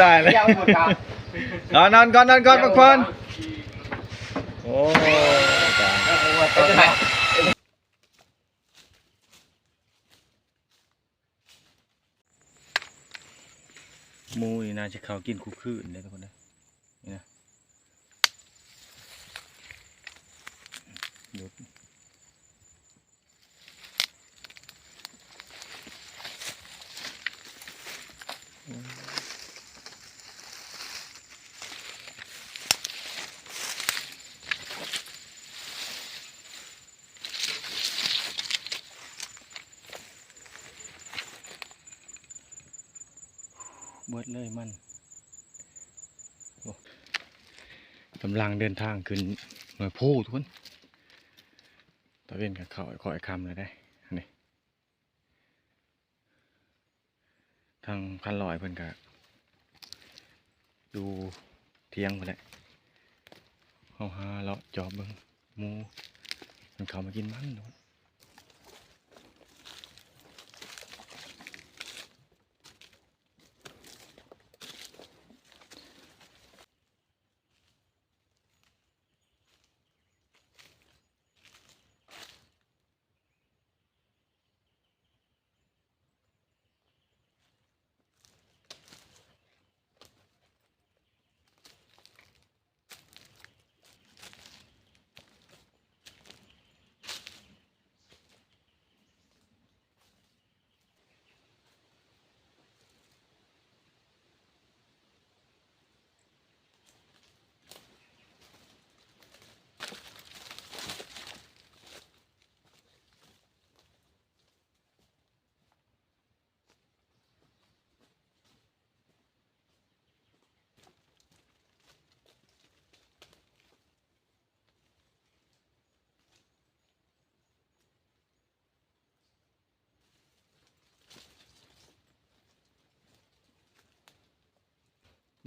ຕາຍແລ້ວ ເອົານອນກ່ອນ ນອນກ່ອນ ພັກຜ່ອນ. ໂອ້ ຕາຍ. ໝູນີ້ໜ້າຈະເຂົ້າກິນຄຸກຄືນເດ້ທຸກຄົນເດີ ນີ້ນະ. ເບິດເລີຍມັນ. ໂອ້ ກຳລັງເດີນທາງຂຶ້ນເມືອງພູທຸກຄົນ. ຕາເວັນກໍເຂົ້າຄ່ອຍຄ່ຳແລ້ວເດ້ ນີ້. ທາງພັນຮ້ອຍເພິ່ນກະຢູ່ທຽງພຸ້ນແຫຼະ. ເຮົາຫາເລາະຈອບເບິ່ງໝູ ມັນເຂົ້າມາກິນມັນໂລດ.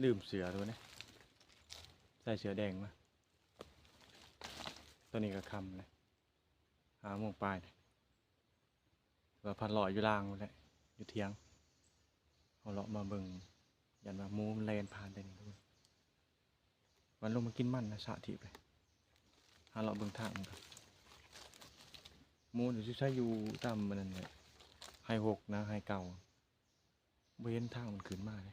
ລືມເສື້ອໂຕນີ້ ໃສ່ເສື້ອແດງມາ. ຕອນນີ້ກໍຄ່ຳແລ້ວ ຫ້າໂມງປາຍແລ້ວ. ວ່າພັນຮ້ອຍຢູ່ລ່າງພຸ້ນແຫຼະ ຢູ່ທຽງ. ເຮົາເລາະມາເບິ່ງ ຢ້ານວ່າໝູມັນແລ່ນຜ່ານໄປນີ້ທຸກຄົນ. ມັນລົງມາກິນມັນນະ ສະທິບເລີຍ. ຫາເລາະເບິ່ງທາງມັນກ່ອນ. ໝູຢູ່ໃສ ຢູ່ຕາມອັນນັ້ນແຫຼະ ໄຮ່ຫົກນະ ໄຮ່ເກົ່າ. ບໍ່ເຫັນທາງມັນຂຶ້ນມາເດ້.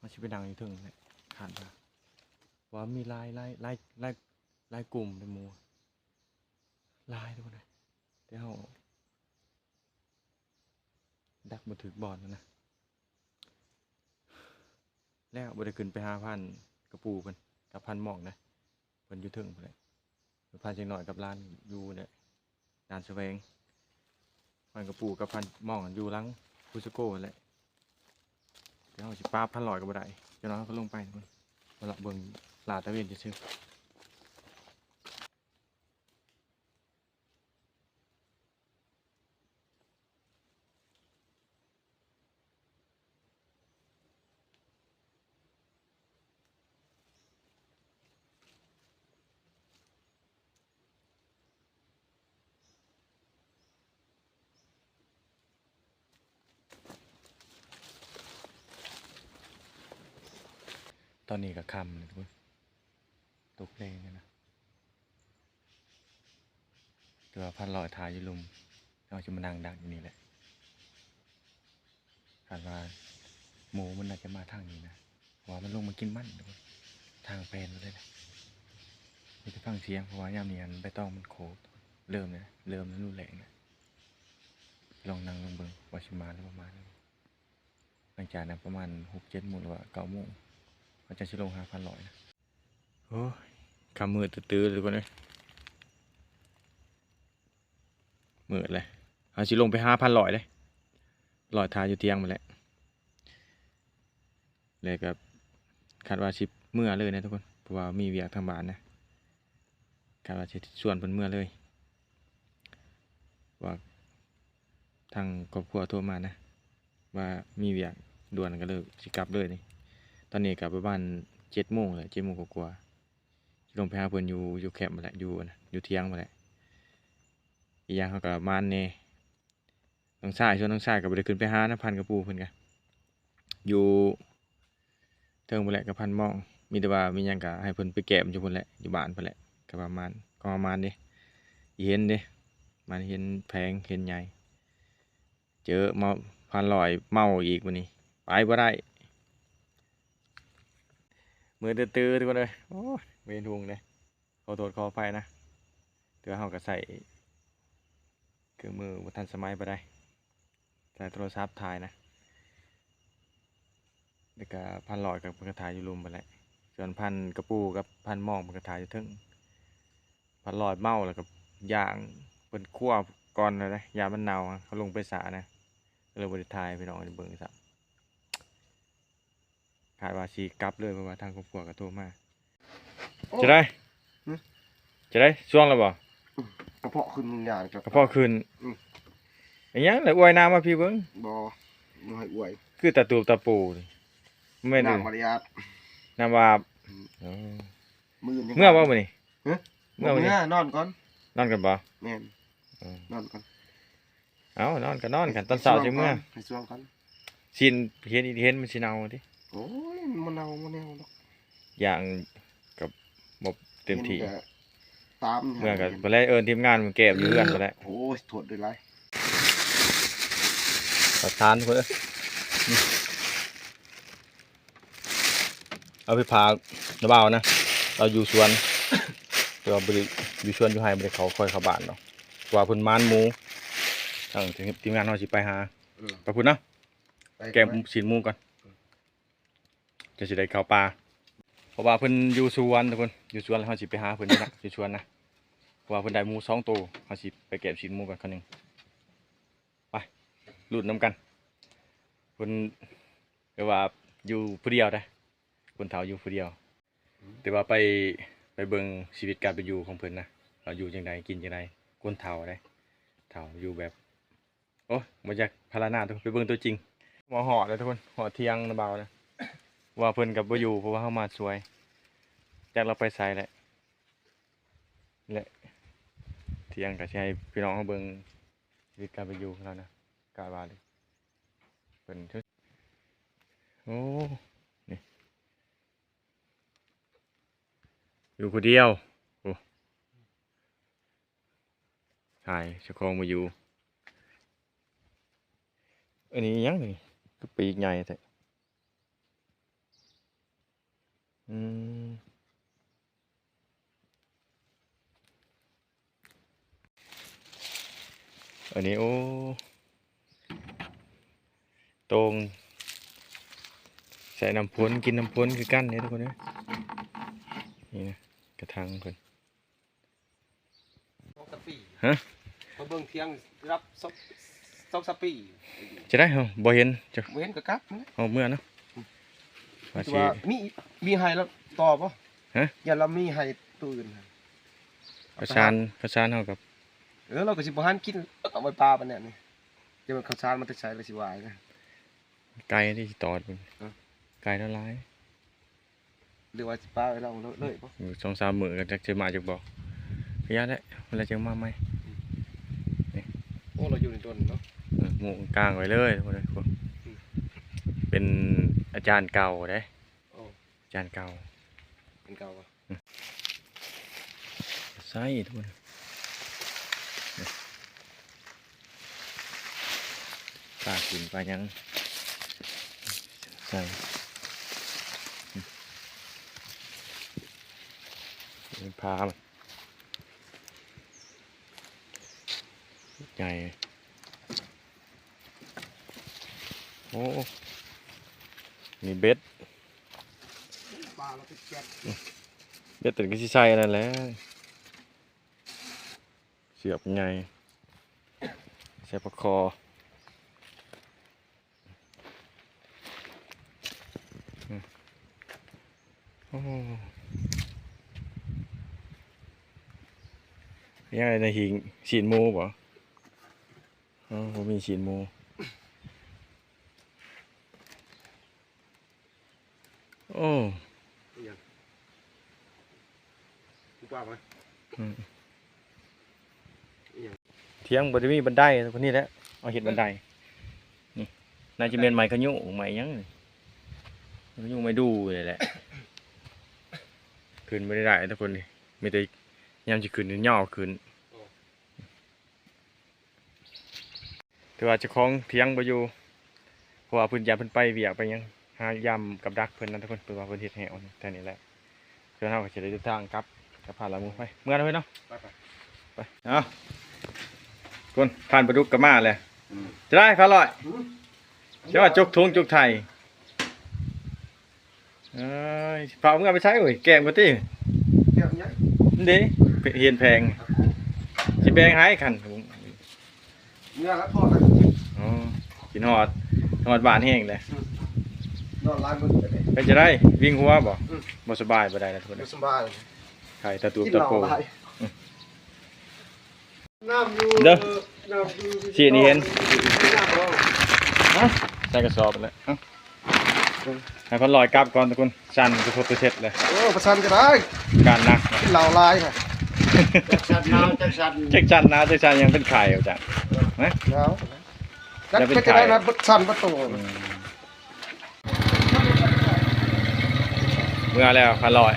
ມັນຊິໄປນັ່ງຢູ່ເທິງແຫຼະ ຄາດວ່າ. ວ່າມີຫຼາຍ ຫຼາຍ ຫຼາຍ ຫຼາຍ ຫຼາຍກຸ່ມເດ້ໝູ ຫຼາຍເດ້ ແຕ່ເຮົາດັກບໍ່ຖືກບ່ອນນະ. ແລ້ວບໍ່ໄດ້ຂຶ້ນໄປຫາພັນກະປູເພິ່ນ ກັບພັນໝອງນະ. ເພິ່ນຢູ່ເທິງພຸ້ນແຫຼະ. ພາເດັກນ້ອຍກັບຫຼານຢູ່ແຫຼະ ດ່ານສະແຫວງ. ພັນກະປູກັບພັນໝອງຢູ່ຫຼັງພູສະໂກຫັ້ນແຫຼະ. ແຕ່ເຮົາຊິປາບພັນຮ້ອຍກໍບໍ່ໄດ້ ເຈົ້ານ້ອຍເຮົາກໍລົງໄປພຸ້ນ ມາເລາະເບິ່ງຫຼ້າຕາເວັນຊື່ໆ. ຕອນນີ້ກໍຄ່ຳແລ້ວທຸກຄົນ ຕົກແລງແລ້ວນະ. ແຕ່ວ່າພັນຮ້ອຍຖ້າຢູ່ລຸ່ມ ເຮົາຊິມານັ່ງດັກຢູ່ນີ້ແຫຼະ. ຄາດວ່າໝູມັນໜ້າຈະມາທາງນີ້ນະ ເພາະວ່າມັນລົງມາກິນມັນ ທາງແປນໝົດເລີຍນະ. ມີແຕ່ຟັງສຽງ ເພາະວ່າຍາມນີ້ຫັ້ນໃບຕອງມັນໂຄກ ເລີ່ມແລ້ວ ເລີ່ມລະດູແລ້ງນະ. ລອງນັ່ງລົງເບິ່ງວ່າຊິມາຫຼືບໍ່ມາ. ຫຼັງຈາກນັ້ນປະມານຫົກເຈັດໂມງ ຫຼືວ່າເກົ້າໂມງ ເຮົາຈະຊິລົງຫາພັນຮ້ອຍນະ. ໂອ້ຍ ຄ່ຳມືດຕື້ໆ ທຸກຄົນເອີຍ ມືດແລ້ວ. ເຮົາຊິລົງໄປຫາພັນຮ້ອຍເດ້ ລອຍຖ້າຢູ່ທຽງພຸ້ນແຫຼະ. ແລ້ວກໍຄາດວ່າຊິເມືອເລີຍນະທຸກຄົນ ເພາະວ່າມີວຽກທາງບ້ານນະ. ຄາດວ່າຊິຊວນເພິ່ນເມືອເລີຍ ວ່າທາງຄອບຄົວໂທມານະ ວ່າມີວຽກດ່ວນ ກໍເລີຍຊິກັບເລີຍນີ້. ຕອນນີ້ກໍປະມານເຈັດໂມງແລ້ວ ເຈັດໂມງກວ່າໆ ຊິລົງໄປຫາເພິ່ນຢູ່ ຢູ່ແຄມຫັ້ນແຫຼະ ຢູ່ ຢູ່ທຽງພຸ້ນແຫຼະ. ອີກຢ່າງເຮົາກໍມານແດ່ ນ້ອງຊາຍ ສ່ວນນ້ອງຊາຍກໍບໍ່ໄດ້ຂຶ້ນໄປຫານຳພັນກະປູເພິ່ນກະ ຢູ່ເທິງພຸ້ນແຫຼະ ກັບພັນໝອງ. ມີແຕ່ວ່າມີຫຍັງກໍໃຫ້ເພິ່ນໄປແກະຢູ່ພຸ້ນແຫຼະ ຢູ່ບ້ານພຸ້ນແຫຼະ. ກໍປະມານ ກໍປະມານເດ້ ອີເຫັນເດ້ ມາເຫັນແພງເຫັນໃຫຍ່ ເຈີມາພັນຮ້ອຍເມົາອີກມື້ນີ້ ໄປບໍ່ໄດ້. ເມື່ອຍຕື້ໆ ທຸກຄົນເອີຍ ໂອ້ຍ ບໍ່ເຫັນຮຸ່ງເດ້. ຂໍໂທດຂໍອະໄພນະ ແຕ່ວ່າເຮົາກໍໃຊ້ເຄື່ອງມືບໍ່ທັນສະໄໝປານໃດ ໃຊ້ໂທລະສັບຖ່າຍນະ. ແລ້ວກໍພັນຮ້ອຍກໍເພິ່ນກໍຖ່າຍຢູ່ລຸ່ມພຸ້ນແຫຼະ ສ່ວນພັນກະປູກັບພັນໝອງເພິ່ນກໍຖ່າຍຢູ່ເທິງ. ພັນຮ້ອຍເມົາແລ້ວກໍຍ່າງ ເພິ່ນຄົວກ່ອນແລ້ວເດ້ ຢ້ານມັນເນົ່າ ເຂົາລົງໄປສານະ ກໍເລີຍບໍ່ໄດ້ຖ່າຍໃຫ້ພີ່ນ້ອງໄດ້ເບິ່ງຊ້ຳ. ຄາດວ່າຊິກັບເລີຍ ເພາະວ່າທາງຄອບຄົວກໍໂທມາ. ໂອ້ ຈະໄດ້ ຫຶ ຈະໄດ້ ຊ່ວງແລ້ວບໍ່? ອືມ ກະເພາະຂຶ້ນ ຍານ ກະເພາະຂຶ້ນ. ອືມ ອີຫຍັງລະ ອວຍນ້ຳມາພີ່ເບິ່ງ. ບໍ່ ບໍ່ໃຫ້ອວຍ ຄືຕາຕູບຕາປູນີ້ ແມ່ນ ນ້ຳບໍ່ໄດ້ອາບ ນ້ຳບໍ່ອາບ. ອືມ ເອີ ມື້ອື່ນ ເມືອບໍ່ມື້ນີ້? ຫຶ ເມືອບໍ່ມື້ນີ້? ນອນກ່ອນ ນອນກ່ອນບໍ່? ແມ່ນ ເອີ ນອນກ່ອນ. ເອົ້າ ນອນກໍນອນກັນ ຕອນເຊົ້າຈຶ່ງເມືອ ໃຫ້ຊ່ວງກ່ອນ ຊິນ ເຫັນ ເຫັນມັນຊິເນົ່າຕິ. ໂອ້ຍ ມັນບໍ່ເນົ່າບໍ່ແນວດອກ ຢ່າງກັບບໍ່ເຕັມທີ່ ເຫັນກໍຕາມ ເມືອກໍ ເຫັນ ໄປແລ້ວ ເອີ້ນທີມງານມາແກະຢູ່ເຮືອນໄປແລ້ວ. ໂອ້ຍ ໂທດຫຼາຍໆ ປະທານເພິ່ນ ເອົາໄປຝາກນ້າບ່າວນະ ລາວຢູ່ສວນ ແຕ່ວ່າບໍ່ໄດ້ຢູ່ສວນຢູ່ໄຮ່ ບໍ່ໄດ້ເຂົ້າ ຄ່ອຍເຂົ້າບ້ານດອກ ເພາະວ່າເພິ່ນມານໝູ. ທາງທີມງານເຮົາຊິໄປຫາ ອືມ ໄປພຸ້ນເນາະ ໄປ ແກະ ໄປ ຊີ້ນໝູກ່ອນ ອືມ ຈັ່ງຊິໄດ້ເຂົ້າປ່າ ເພາະວ່າເພິ່ນຢູ່ສວນ ທຸກຄົນ ຢູ່ສວນ ແລ້ວເຮົາຊິໄປຫາເພິ່ນນະ ຢູ່ສວນນະ ເພາະວ່າເພິ່ນໄດ້ໝູສອງໂຕ ເຮົາຊິໄປແກະຊີ້ນໝູກ່ອນ ຄັນໜຶ່ງ ໄປ ລຸ້ນນຳກັນ. ເພິ່ນ ແຕ່ວ່າຢູ່ຜູ້ດຽວເດ້ ຄົນເຖົ້າຢູ່ຜູ້ດຽວ ແຕ່ວ່າໄປ ໄປເບິ່ງຊີວິດການເປັນຢູ່ຂອງເພິ່ນນະ ວ່າຢູ່ຈັ່ງໃດ ກິນຈັ່ງໃດ ຄົນເຖົ້າເດ້ ເຖົ້າຢູ່ແບບ ໂອ້ຍ ບໍ່ຢາກພັນລະນາ ທຸກຄົນ ໄປເບິ່ງຕົວຈິງ. ມາຮອດແລ້ວ ທຸກຄົນ ຮອດຖຽງນ້າບ່າວແລ້ວ ວ່າເພິ່ນກໍບໍ່ຢູ່ ເພາະວ່າເຮົາມາຊ່ວຍ ຈັກລາວໄປໃສແຫຼະ ແລະ ຖຽງກໍຊິໃຫ້ພີ່ນ້ອງເຮົາເບິ່ງຊີວິດການເປັນຢູ່ຂອງລາວນະ ກະວ່າເລີຍ ເພິ່ນ ໂອ້ ນີ້ ຢູ່ຜູ້ດຽວ ໂອ້ ຕາຍ ເຈົ້າຂອງບໍ່ຢູ່. ອັນນີ້ຫຍັງນີ້ ຄືປີກໃຫຍ່ແທ້? ອືມ ອັນນີ້ ໂອ້ ໂຕ່ງໃສ່ນ້ຳຝົນ ກິນນ້ຳຝົນຄືກັນເດ້ ທຸກຄົນເອີຍ. ນີ້ນະ ກະຖາງເພິ່ນ ສອງສາມປີ ຮະ? ມາເບິ່ງຖຽງຮັບ ສອງ ສອງສາມປີ ຈະໄດ້ ເຮົາບໍ່ເຫັນ ຈະ ບໍ່ເຫັນກໍກັບ ເຮົາເມືອເນາະ. ອືມ ວ່າຊິ ວ່າມີ ມີໄຮ່ແລ້ວຕໍ່ບໍ່? ຮະ? ຢ້ານລາວມີໄຮ່ໂຕອື່ນ ເຂົ້າສານ ເຂົ້າສານເຮົາກັບ ເອີ ລາວກໍຊິບໍ່ຫັນກິນ ເອົາໄວ້ປາປານນັ້ນນີ້ ຈະແມ່ນເຂົ້າສານມາແຕ່ໃສລາວຊິວ່າ. ໄກ່ທີ່ຊິຕອດ ຮະ? ໄກ່ລະຫຼາຍ ຫຼືວ່າຊິປະໄວ້ລາວເລີຍບໍ່? ຢູ່ສອງສາມມື້ກໍຈັກຊິມາຈັກບໍ່ ກໍຢ່າແຫຼະ ເວລາຈັ່ງມາໃໝ່. ນີ້ ໂອ້ ລາວຢູ່ໃນຕົ້ນເນາະ ເອີ ມຸງກາງໄວ້ເລີຍ ອືມ ເປັນອາຈານເກົ່າເດ້. ໂອ້ ອາຈານເກົ່າ ເປັນເກົ່າບໍ່? ໃສ່ທຸກຄົນ ປາກິນປາຫຍັງໃສ່ ນີ້ ເປັນຜາມັນໃຫຍ່. ໂອ້ ມີເບັດ ປາລະຕິດແກັດ ເບັດຕົວນີ້ກໍຊິໃສ່ອັນນັ້ນແຫຼະ ເຊືອກໃຫຍ່ ໃສ່ປາຄໍ. ອືມ ໂອ້ ຍັງໃນຫີງ ຊີ້ນໝູບໍ່? ອໍ ບໍ່ມີຊີ້ນໝູ. ໂອ້ ອີຫຍັງ? ຜູ້ປາກມາ ອືມ ອີຫຍັງ? ຖຽງບໍ່ໄດ້ມີບັນໄດ ເທົ່ານີ້ແຫຼະ ເອົາເຮັດບັນໄດ. ນີ້ ໜ້າຈະແມ່ນໄມ້ຂະຍຸ ໄມ້ຫຍັງນີ້ ຍຸງໄມ້ດູ່ນີ້ແຫຼະ ຂຶ້ນບໍ່ໄດ້ທຸກຄົນ ມີແຕ່ຍາມຊິຂຶ້ນຫຍໍ້ຂຶ້ນ. ແຕ່ວ່າເຈົ້າຂອງຖຽງບໍ່ຢູ່ ເພາະວ່າເພິ່ນ ຢ້ານເພິ່ນໄປວຽກໄປຫຍັງ ຫາຢາມກັບດັກເພິ່ນນັ້ນ ເພິ່ນ ເພິ່ນວ່າເພິ່ນເຮັດແຫ້ວແຖວນີ້ແຫຼະ. ສ່ວນເຮົາກໍຊິໄດ້ເດີນທາງກັບ ກັບພາລາໝູ່ ໄປ ເມືອແລ້ວເຮີ້ຍເນາະ ໄປ ໄປ ເອົາ ຄົນ ພານປາດຸກກໍມາແລ້ວ ອືມ ຈະໄດ້ພານລອຍ ອືມ ຈະວ່າຈົກຖົງຈົກໄຖ ເອີຍ ພາເມືອໄປໃສເອີຍ ແກ້ມກໍຕິ ແກ້ມຫຍັງ ເດ້ ຮຽນແພງ ຊິແບ່ງໃຫ້ຄັນ ເມືອແລ້ວ ພໍແລ້ວ ອໍ ກິນຮອດ ຮອດບ້ານແຮງແຫຼະ ອືມ ນອນຫຼາຍມື້ແລ້ວເດ້ ເປັນຈັ່ງໃດ ວິງຫົວບໍ່ ອືມ ບໍ່ສະບາຍປານໃດລະທຸກຄົນ ບໍ່ສະບາຍ ໄຂ້ຕາຕູບຕາໂປ ກິນເຫຼົ້າຫຼາຍ ອືມ ນ້ຳຢູ່ ເດີ ນ້ຳຢູ່ ຊີ້ນນີ້ເຫັນ ນ້ຳບໍ່ ຮະ ໃສ່ກະສອບແລ້ວ ເອົາ ໃຫ້ພານລອຍກັບກ່ອນທຸກຄົນ ສັ່ນກະທົບກະເທັດເລີຍ ໂອ້ ບໍ່ສັ່ນກໍໄດ້ ອາການໜັກ ກິນເຫຼົ້າຫຼາຍ ຈັກສັ່ນໜາວ ຈັກສັ່ນ ຈັກສັ່ນໜາວ ຈັກສັ່ນຫຍັງ ເປັນໄຂ້ວ່າຊັ້ນ ຮະ ໜາວ ຈັກເປັນໄຂ້ ເປັນຈັ່ງໃດນະ ສັ່ນເບິດໂຕ ອືມ ເມືອແລ້ວພານລອຍ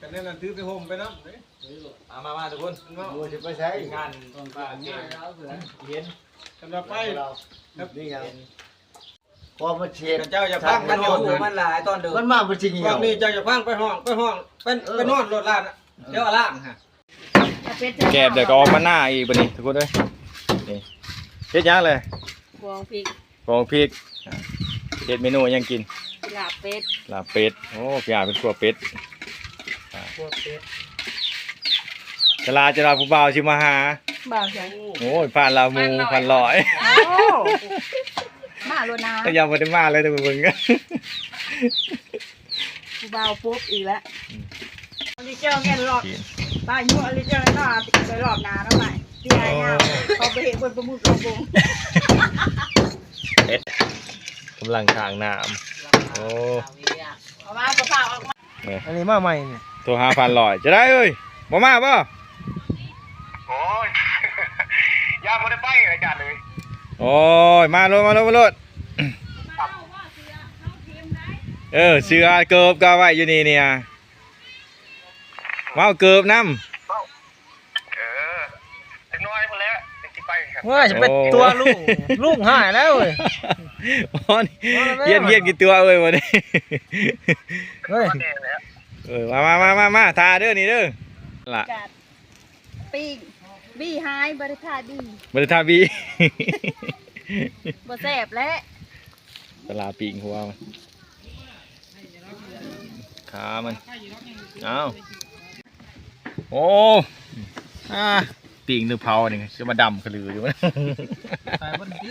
ກັນແນວນັ້ນຖືໄປຫົ່ມໄປນຳເດ້ ມາ ມາ ມາທຸກຄົນ ເນາະ ໂອ້ຍ ຊິໄປໃສ ງານປາເກ ເຫັນ ກັນວ່າໄປ ນີ້ຫຍັງ ຄວາມມັນເສບ ເຈົ້າຢ່າຟັງມັນ ມັນຫຼາຍຕອນເດີ ມັນມາບໍ່ຈິງ ພວກນີ້ເຈົ້າຢ່າຟັງ ໄປຫ້ອງ ໄປຫ້ອງ ໄປ ເອີ ໄປນອນໂລດລານ ເຈົ້າລ້າງຫະ ແກບແລ້ວກໍອອກມາໜ້າອີກບັດນີ້ທຸກຄົນເອີຍ ນີ້ ເຮັດຫຍັງແຫຼະ ຂົ້ວພິກ ຂົ້ວພິກ ອ່າ ເຮັດເມນູຫຍັງກິນ ລາບເປັດ ລາບເປັດ ໂອ້ ພີ່ອາເປັນຂົ້ວເປັດ ອ່າ ຂົ້ວເປັດ ຈະລາ ຈະລາ ຜູ້ບ່າວຊິມາຫາ ບ່າວໃສ ໂອ້ຍ ຜ່ານລາວໝູ່ ຜ່ານລອຍ ໂອ້ ມາໂລດນາ ກໍຍັງບໍ່ໄດ້ມາເລີຍ ແຕ່ເບິ່ງ ຜູ້ບ່າວປົບອີກແລ້ວ ອືມ ອັນນີ້ເຈົ້າແມ່ນລອບ ປາຢູ່ອັນນີ້ເຈົ້າເນາະ ໄປລອບໜ້າເນາະ ໄປທີ່ໃຫ້ງາມ ເຂົາໄປເຮັດເບິ່ງປາໝຶກລົງບົງ ເຮັດ ກຳລັງຂ້າງນ້ຳ ໂອ້ ເອົາມາ ບໍ່ພາອອກມາ ນີ້ ອັນນີ້ມາໃໝ່ນີ້ ໂທຫາພັນຮ້ອຍ ຈະໄດ້ເອີຍ ບໍ່ມາບໍ່? ໂອ້ຍ ຢ້ານບໍ່ໄດ້ໄປອາຈານເອີຍ ໂອ້ຍ ມາໂລດ ມາໂລດ ມາໂລດ ເອີ ເສື້ອເກີບກໍເອົາໄວ້ຢູ່ນີ້ນີ້ ມາເອົາເກີບນຳ ເອີ ຈັກໜ້ອຍພຸ້ນແຫຼະ ຈັ່ງຊິໄປ ໂອ້ຍ ຈະໄປຕົວະລຸງ ລຸງຮ້າຍແລ້ວເວີຍ ຮຽນ ຮຽນກິນຕົວະເວີຍ ບັດນີ້ ເອີ ມາ ມາ ມາ ມາ ຖ້າເດີນີ້ເດີ ລະ ປີ້ງ ບີຫາຍ ບໍ່ໄດ້ທາບີ ບໍ່ໄດ້ທາບີ ບໍ່ແຊບແຫຼະ ປາຫຼ້າປີ້ງຫົວ ຂາມັນ ເອົາ ໂອ້ ອ່າ ປີ້ງຫຼືເຜົານີ້ ຊິມາດຳຂະລືຢູ່ ໃສ່ເບິ່ງຕິ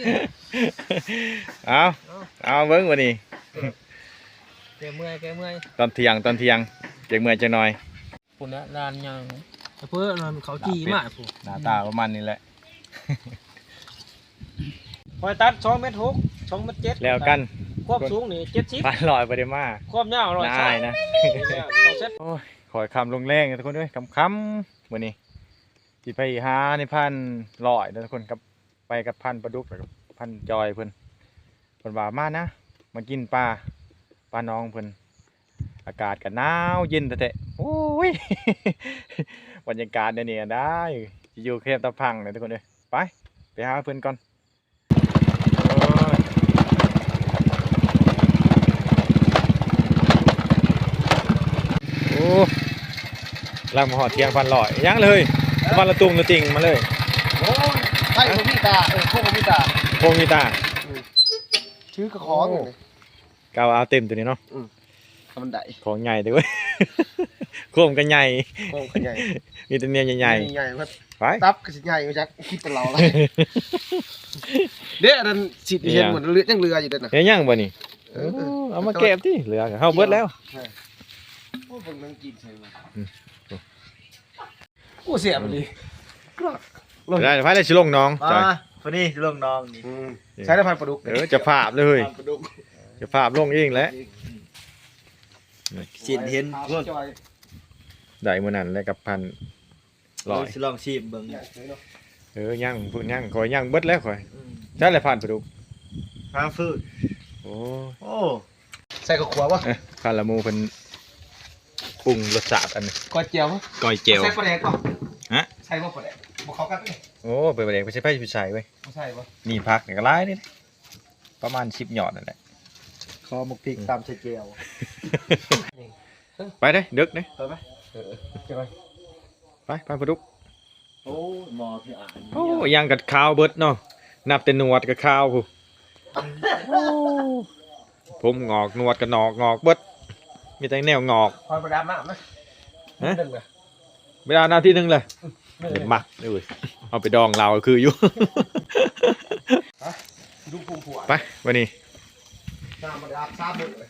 ເອົາ ເອົາເບິ່ງບັດນີ້ ແກ້ເມື່ອຍ ແກ້ເມື່ອຍ ຕອນທ່ຽງ ຕອນທ່ຽງ ແກ້ເມື່ອຍຈັກໜ່ອຍ ພຸ້ນແຫຼະ ລານຍ່າງ ເພິ່ນເຂົາຈີ່ມາພຸ້ນ ໜ້າຕາປະມານນີ້ແຫຼະ ຂ້ອຍຕັດສອງແມັດຫົກ ສອງແມັດເຈັດ ແລ້ວກັນ ຄວາມສູງນີ້ເຈັດສິບ ພັນຮ້ອຍບໍ່ໄດ້ມາ ຄວາມຍາວຮ້ອຍຊາວ ນາຍນະ ໂອ້ຍ ຄ່ອຍຄ່ຳລົງແລງທຸກຄົນເອີຍ ຄ່ຳໆ ມື້ນີ້ ຊິໄປຫາໃນພັນຮ້ອຍເດີທຸກຄົນ ກັບ ໄປກັບພັນປາດຸກ ແລ້ວກໍພັນຈອຍເພິ່ນ ເພິ່ນວ່າມານະ ມາກິນປາ ປາໜອງເພິ່ນ ອາກາດກໍໜາວເຢັນແທ້ໆ ໂອ້ຍ ບັນຍາກາດແນວນີ້ໄດ້ ຊິຢູ່ແຄມຕາພັງເດີທຸກຄົນເອີຍ ໄປ ໄປຫາເພິ່ນກ່ອນ ໂອ້ ກຳລັງມາຮອດທ່ຽງພັນຮ້ອຍ ຍັງເລີຍ ວັນລະຕຸງລະຕິ່ງມາເລີຍ ໂອ້ຍ ໄດ້ບໍ່ມີຕາ ເອີ ຄົງບໍ່ມີຕາ ຄົງມີຕາ ອືມ ຖືກະຂອງ ໂອ້ ກະວ່າເອົາເຕັມຕົວນີ້ເນາະ ອືມ ຖ້າມັນໄດ້ ຂອງໃຫຍ່ເດີ້ເວີຍ ໂຄມກໍໃຫຍ່ ໂຄມກໍໃຫຍ່ ມີແຕ່ແນວໃຫຍ່ໆ ໃຫຍ່ໆ ໄປ ຕັບກໍຊິໃຫຍ່ ບໍ່ຈັກ ຄິດແຕ່ເຫຼົ່າລະ ເດ້ ອັນນັ້ນຊິເຫັນໝົດ ເຫຼືອ ຍັງເຫຼືອຢູ່ເດ້ນະ ເຮັດຫຍັງບັດນີ້ ເອີ ເອົາມາແກະຕິ ເຫຼືອເຮົາເບິດແລ້ວ ເອີ ໂອ້ ເບິ່ງໜັງຈີນໃສ່ມາ ອືມ ໂອ້ ແຊບອີ່ຫຼີ ກຣອກ ໄດ້ ໄປແລ້ວຊິລົງໜອງ ອ່າ ຈ້ອຍ ຜູ້ນີ້ຊິລົງໜອງນີ້ ອືມ ນີ້ ໃສ່ໄດ້ພັນປາດຸກ ເອີ ເຈົ້າພາບເລີຍເຮີ້ຍ ພັນປາດຸກ ເຈົ້າພາບລົງເອງແຫຼະ ຊິເຫັນພຸ້ນ ໄດ້ມື້ນັ້ນແຫຼະກັບພັນຮ້ອຍ ເອີ ຊິລອງຊີມເບິ່ງ ເອີ ຍັງ ຍັງ ຂ້ອຍຍັງເບິດແລ້ວຂ້ອຍ ອືມ ໃສ່ແລ້ວພັນປາດຸກ ຫາຟືນ ໂອ້ ໂອ້ ໃສ່ເຂົ້າຂົ້ວບໍ່? ເອີ ຄາລາໝູ່ເພິ່ນປຸງລົດຊາດອັນນີ້ ກ້ອຍແຈ່ວບໍ່? ກ້ອຍແຈ່ວ ໃສ່ປາແດກບໍ່? ຮະ? ໃສ່ບໍ່ປາແດກ? ບໍ່ເຂົ້າກັນເດ້. ໂອ້ ປາແດກໄປໃສ່ ໃຜຊິໃສ່ເວີຍ. ບໍ່ໃສ່ບໍ່? ນີ້ຜັກນີ້ກໍຫຼາຍເດ້ ປະມານສິບຍອດນັ້ນແຫຼະ. ຂໍໝາກພິກຕຳໃສ່ແຈ່ວ. ໄປເດ້ ດຶກເດ້. ໄປໄປ ເອີ ເອີ ໄປ ໄປປາດຸກ. ໂອ້ຍ ໝໍ້ທີ່ອ່ານ ໂອ້ ຫຍັງກໍຂາວເບິດເນາະ ນັບແຕ່ໜວດກໍຂາວພຸ້ນ. ໂອ້ ຜົມງອກ ໜວດກໍໜອກ ງອກເບິດ ມີແຕ່ແນວງອກ. ຂ້ອຍບໍ່ໄດ້ອາບນ້ຳນະ. ຮະ? ໜຶ່ງເລີຍ ບໍ່ໄດ້ອາບນ້ຳທີໜຶ່ງເລີຍ. ອືມ ມັກເດ້ເວີຍ ເອົາໄປດອງເຫຼົ້າຄືຢູ່. ຮະ? ໄປ ບັດນີ້ ນ້ຳບໍ່ໄດ້ອາບສາມມື້ເລີຍ.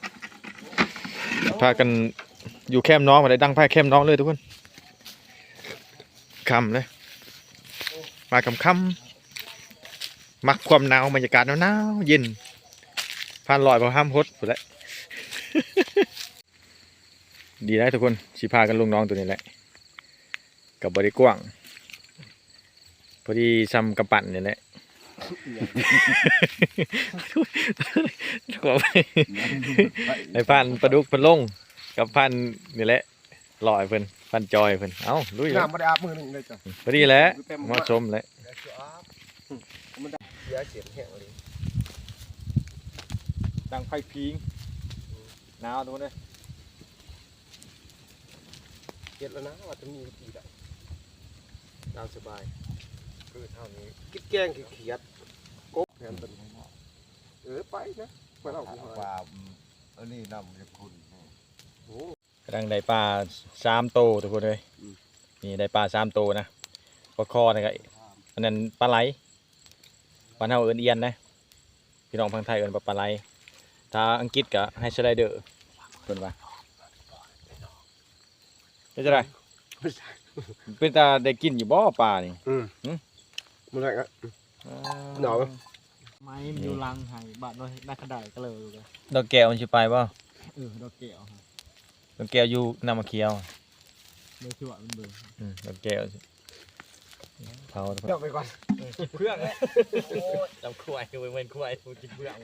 ພາກັນຢູ່ແຄມໜອງ ໄດ້ດັງໄຟແຄມໜອງເລີຍທຸກຄົນ. ຄ່ຳເລີຍ ມາຄ່ຳໆ ມັກຄວາມໜາວ ບັນຍາກາດໜາວໆ ເຢັນ ຜ່ານລອຍບໍ່ຫ້າມຫົດພຸ້ນແຫຼະ. ດີໄດ໋ທຸກຄົນ ຊິພາກັນລົງໜອງໂຕນີ້ແຫຼະ ກໍບໍ່ໄດ້ກວ້າງ ພໍດີຊ່ຳກຳປັ່ນນີ້ແຫຼະ. ໃຫ້ຜ່ານປາດຸກເພິ່ນລົງ ກັບຜ່ານນີ້ແຫຼະ ລອຍເພິ່ນ ພັນຈອຍເພິ່ນ. ເອົ້າ ລຸຍ ນ້ຳບໍ່ໄດ້ອາບມື້ໜຶ່ງເລີຍຈ້ະ. ພໍດີແຫຼະ ເຕັມ ເໝາະສົມແຫຼະ. ມັນເສຍເສຍງແຮງອີ່ຫຼີ ດັງໄຟພິງ ໜາວໂດນເດ້. ເຮັດແລ້ວນະ ວ່າຈະມີວິທີໃດ ຕາມສະບາຍ. ຄືເທົ່ານີ້ ກິນແກງຂີ້ຂຽດ ກົບແທນຕົວນີ້. ເອີ ໄປນະ ໄປເລົ່າ ວ່າ ອັນນີ້ນ້ຳມັນຂຸ້ນ. ໂອ້ ກຳລັງໄດ້ປາສາມໂຕທຸກຄົນເອີຍ. ອືມ ນີ້ໄດ້ປາສາມໂຕນະ ປາຄໍ່ນີ້ກໍ ອັນນັ້ນປາໄຫຼ ບ້ານເຮົາເອີ້ນອຽນນະ ພີ່ນ້ອງຝັ່ງໄທເອີ້ນວ່າປາໄຫຼ ຖ້າອັງກິດກໍໄຮສະໄລເດີ ເພິ່ນວ່າ. ເປັນຈັ່ງໃດ? ເປັນຕາໄດ້ກິນຢູ່ບໍ່ປານີ້? ອືມ ຫື? ບໍ່ໄດ້ກໍ ອ່າ ໜາວ ໄມ້ມັນຢູ່ຫຼັງໄຮ່ ບາດວ່າໄດ້ຂະໄດກໍເລີຍ. ດອກແກ້ວມັນຊິໄປບໍ່? ເອີ ດອກແກ້ວ ດອກແກ້ວຢູ່ນ້ຳໝາກຂຽວ ໄດ້ຊົ່ວມັນເບິ່ງ. ອືມ ດອກແກ້ວ ເຜົາ ເຈົ້າໄປກ່ອນ ເອີ ກິນເຜືອກແຫຼະ. ໂອ້ຍ ຈຳຄວາຍ ເວົ້ຍ ແມ່ນຄວາຍ ກິນເຜືອກ.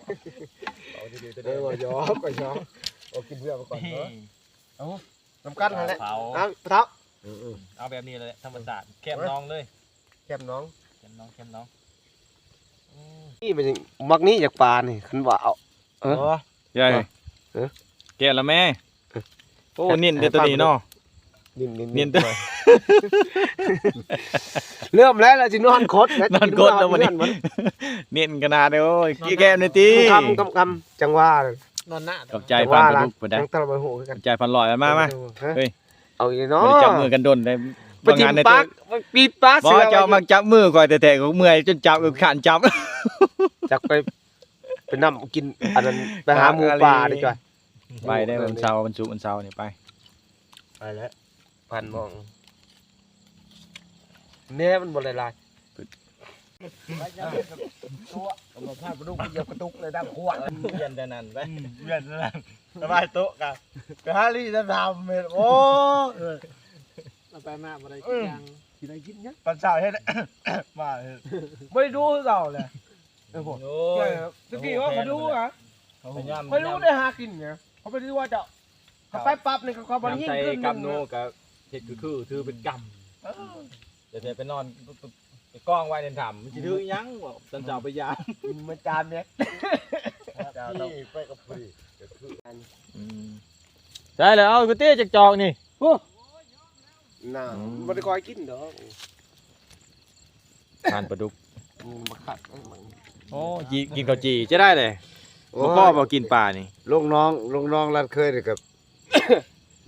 ເອົາດີໆ ເດີ ເອີ ຫຍອກ ກໍຫຍອກ. ໂອ້ ກິນເຜືອກໄປກ່ອນເນາະ. ເອົາ ນຳກັນຫັ້ນແຫຼະ ເຜົາ ເອົາ ເຖົ້າ ເອີໆ ເອົາແບບນີ້ແຫຼະ ທຳມະຊາດ ແຄມໜອງເລີຍ ແຄມໜອງ ແຄມໜອງ ແຄມໜອງ. ອືມ ນີ້ມັນມັກນີ້ຢາກປານີ້ ຄັນວ່າເອົາ ເອີ ໃຫຍ່ ເອີ ແກະລະແມ່. ເອີ ໂອ້ ເນັ້ນແຕ່ໂຕນີ້ເນາະ ເນັ້ນໆ ເນັ້ນແຕ່ ເລີ່ມແລ້ວ ລະຊິນອນຄົດ ນອນຄົດແລ້ວບັດນີ້ ເນັ້ນຂະໜາດ. ໂອ້ຍ ແກ້ມໜ້ອຍຕິ ຄຳໆ ຄຳໆ ຈັ່ງວ່າ ນອນໜ້າ ຂອບໃຈ ຈັ່ງວ່າ ພັນປາດຸກພຸ້ນນະ ຍັງຕະລະບໍ່ຮູ້ຄືກັນ ຂອບໃຈພັນຮ້ອຍ ມາ ມາ ເຮີ້ຍ ເອົາອີກເນາະ ບໍ່ໄດ້ຈັບມືກັນດົນເດ້ ໄປຖິ້ມປາກ ໄປປີດປາກ ບໍ່ ເຈົ້າມັກຈັບມືຂ້ອຍແທ້ໆ ຂ້ອຍເມື່ອຍຈົນຈັບ ຂ້ານຈັບ ຈັກໄປ ໄປນຳກິນອັນນັ້ນ ໄປຫາໝູປ່າດີກວ່າ ໄປເດ້ ວັນເສົາ ວັນສຸກ ວັນເສົານີ້ໄປ ໄປແລ້ວ ພັນມອງ ແນ່ ມັນບໍ່ໄດ້ຫຼາຍ ຕົວະ ກຳລັງພາປາດຸກໄປຢຽບກະຕຸກໃນດຳຂວດ ວຽນແຕ່ນັ້ນໄປ ອືມ ວຽນແຕ່ນັ້ນ ສະບາຍໂຕະກະ ໄປຫາລີ້ນຳສາມເມັດ ໂອ້ຍ ເອົາໄປມາບໍ່ໄດ້ກິນຫຍັງ ຊິໄດ້ກິນຫຍັງ ຕອນເຊົ້າເຮັດ ມາເຮັດ ບໍ່ໄດ້ດູຄືເກົ່າແຫຼະ. ເອີ ໂອ້ຍ ຕະກີ້ວ່າຂ້ອຍດູຫະ ຂ້ອຍດູໄດ້ຫາກິນຫຍັງ ຂ້ອຍບໍ່ໄດ້ວ່າເຈົ້າ ຂ້ອຍໄປປັບນີ້ ຂ້ອຍບໍ່ໄດ້ຍິງຂຶ້ນ ກຳໂນກະເຮັດຄື ຖືເປັນກຳ ເອີ ແຕ່ໄປນອນໄປກອງໄວ້ໃນຖ້ຳ ມັນຊິຖືຫຍັງ ຕອນເຊົ້າໄປຢາມ ມັນຈານແມ່ນ ໄປກັບຜູ້ດີ ອືມ ໃສ່ແລ້ວ ເອົາກະຕິຈັກຈອກນີ້ ໂອ້ ນະ ອືມ ບໍ່ໄດ້ຄ່ອຍກິນດອກ ທານປາດຸກ ອືມ ບັກຄັກ ໂອ້ ຈີ່ ກິນເຂົ້າຈີ່ຈະໄດ້ເດ້ ໂອ້ຍ ບໍ່ພໍບໍ່ກິນປານີ້ ລູກນ້ອງ ລູກນ້ອງຫຼານເຂີຍນີ້ກໍ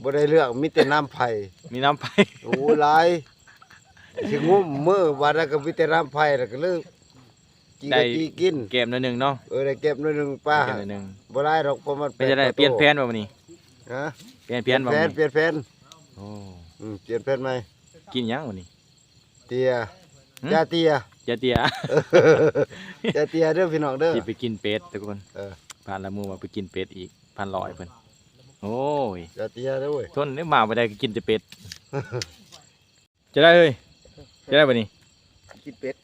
ບໍ່ໄດ້ເລືອກ ມີແຕ່ນ້ຳໄຜ່ ມີນ້ຳໄຜ່ ໂອ້ ຫຼາຍ ຊິງຸ້ມມື້ບາດໃດກໍມີແຕ່ນ້ຳໄຜ່ ແລ້ວກໍເລີຍ ຈີ່ ໄດ້ ກໍຈີ່ກິນ ແກ້ມໜ້ອຍໜຶ່ງເນາະ ເອີ ໄດ້ແກ້ມໜ້ອຍໜຶ່ງ ປາ ໄດ້ແກ້ມໜ້ອຍໜຶ່ງ ບໍ່ຫຼາຍດອກ ປະມານ ເປັນຈັ່ງໃດ ແປດໂຕ ປ່ຽນແຜນບໍ່ມື້ນີ້? ຮະ? ປ່ຽນແຜນບໍ່ມື້ນີ້? ປ່ຽນແຜນ ປ່ຽນແຜນ ໂອ້ ອືມ ປ່ຽນແຜນໃໝ່ ກິນຫຍັງມື້ນີ້? ເຕຍ ຫື? ຢາເຕຍ ຢາເຕຍ ຢາເຕຍເດີພີ່ນ້ອງເດີ ຊິໄປກິນເປັດທຸກຄົນ ເອີ ຜ່ານລະໝູ່ວ່າໄປກິນເປັດອີກ ພັນຮ້ອຍເພິ່ນ ໂອ້ຍ ຢາເຕຍເດີເວີຍ ທົນເດ້ ມາບໍ່ໄດ້ກໍກິນແຕ່ເປັດ ຈະໄດ້ເຮີ້ຍ ຈະໄດ້ບັດນີ້ ກິນເປັດ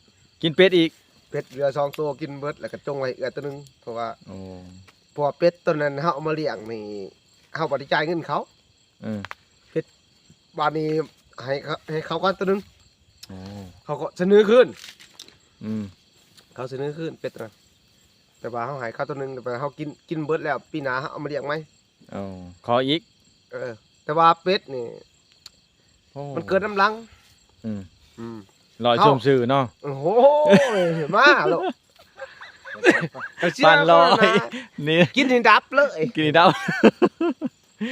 ກິນເປັດອີກ ເປັດເຫຼືອສອງໂຕ ກິນເບິດແລ້ວກໍຈົ່ງໄວ້ເອື້ອຍໂຕໜຶ່ງ ເພາະວ່າ ໂອ້ ເພາະວ່າເປັດໂຕນັ້ນເຮົາເອົາມາລ້ຽງນີ້ ເຮົາບໍ່ໄດ້ຈ່າຍເງິນເຂົາ. ເອີ ເປັດ ບາດນີ້ໃຫ້ເຂົາ ໃຫ້ເຂົາກ່ອນໂຕໜຶ່ງ. ອໍ ເຂົາກໍສະເໜີຄືນ. ອືມ ເຂົາສະເໜີຄືນເປັດນະ ແຕ່ວ່າເຮົາໃຫ້ເຂົາໂຕໜຶ່ງ ແຕ່ວ່າເຮົາກິນ ກິນເບິດແລ້ວ ປີໜ້າເຮົາເອົາມາລ້ຽງໃໝ່. ອໍ ຂໍອີກ. ເອີ ແຕ່ວ່າເປັດນີ້ ໂອ້ ມັນເກີດນຳຫຼັງ. ອືມ ອືມ ລອຍ ເຮົາ ສົມຊື່ເນາະ. ໂອ້ໂຫ ມາໂລດ ປານລອຍ ນີ້ ກິນໃຫ້ດັບເລີຍ ກິນໃຫ້ດັບ.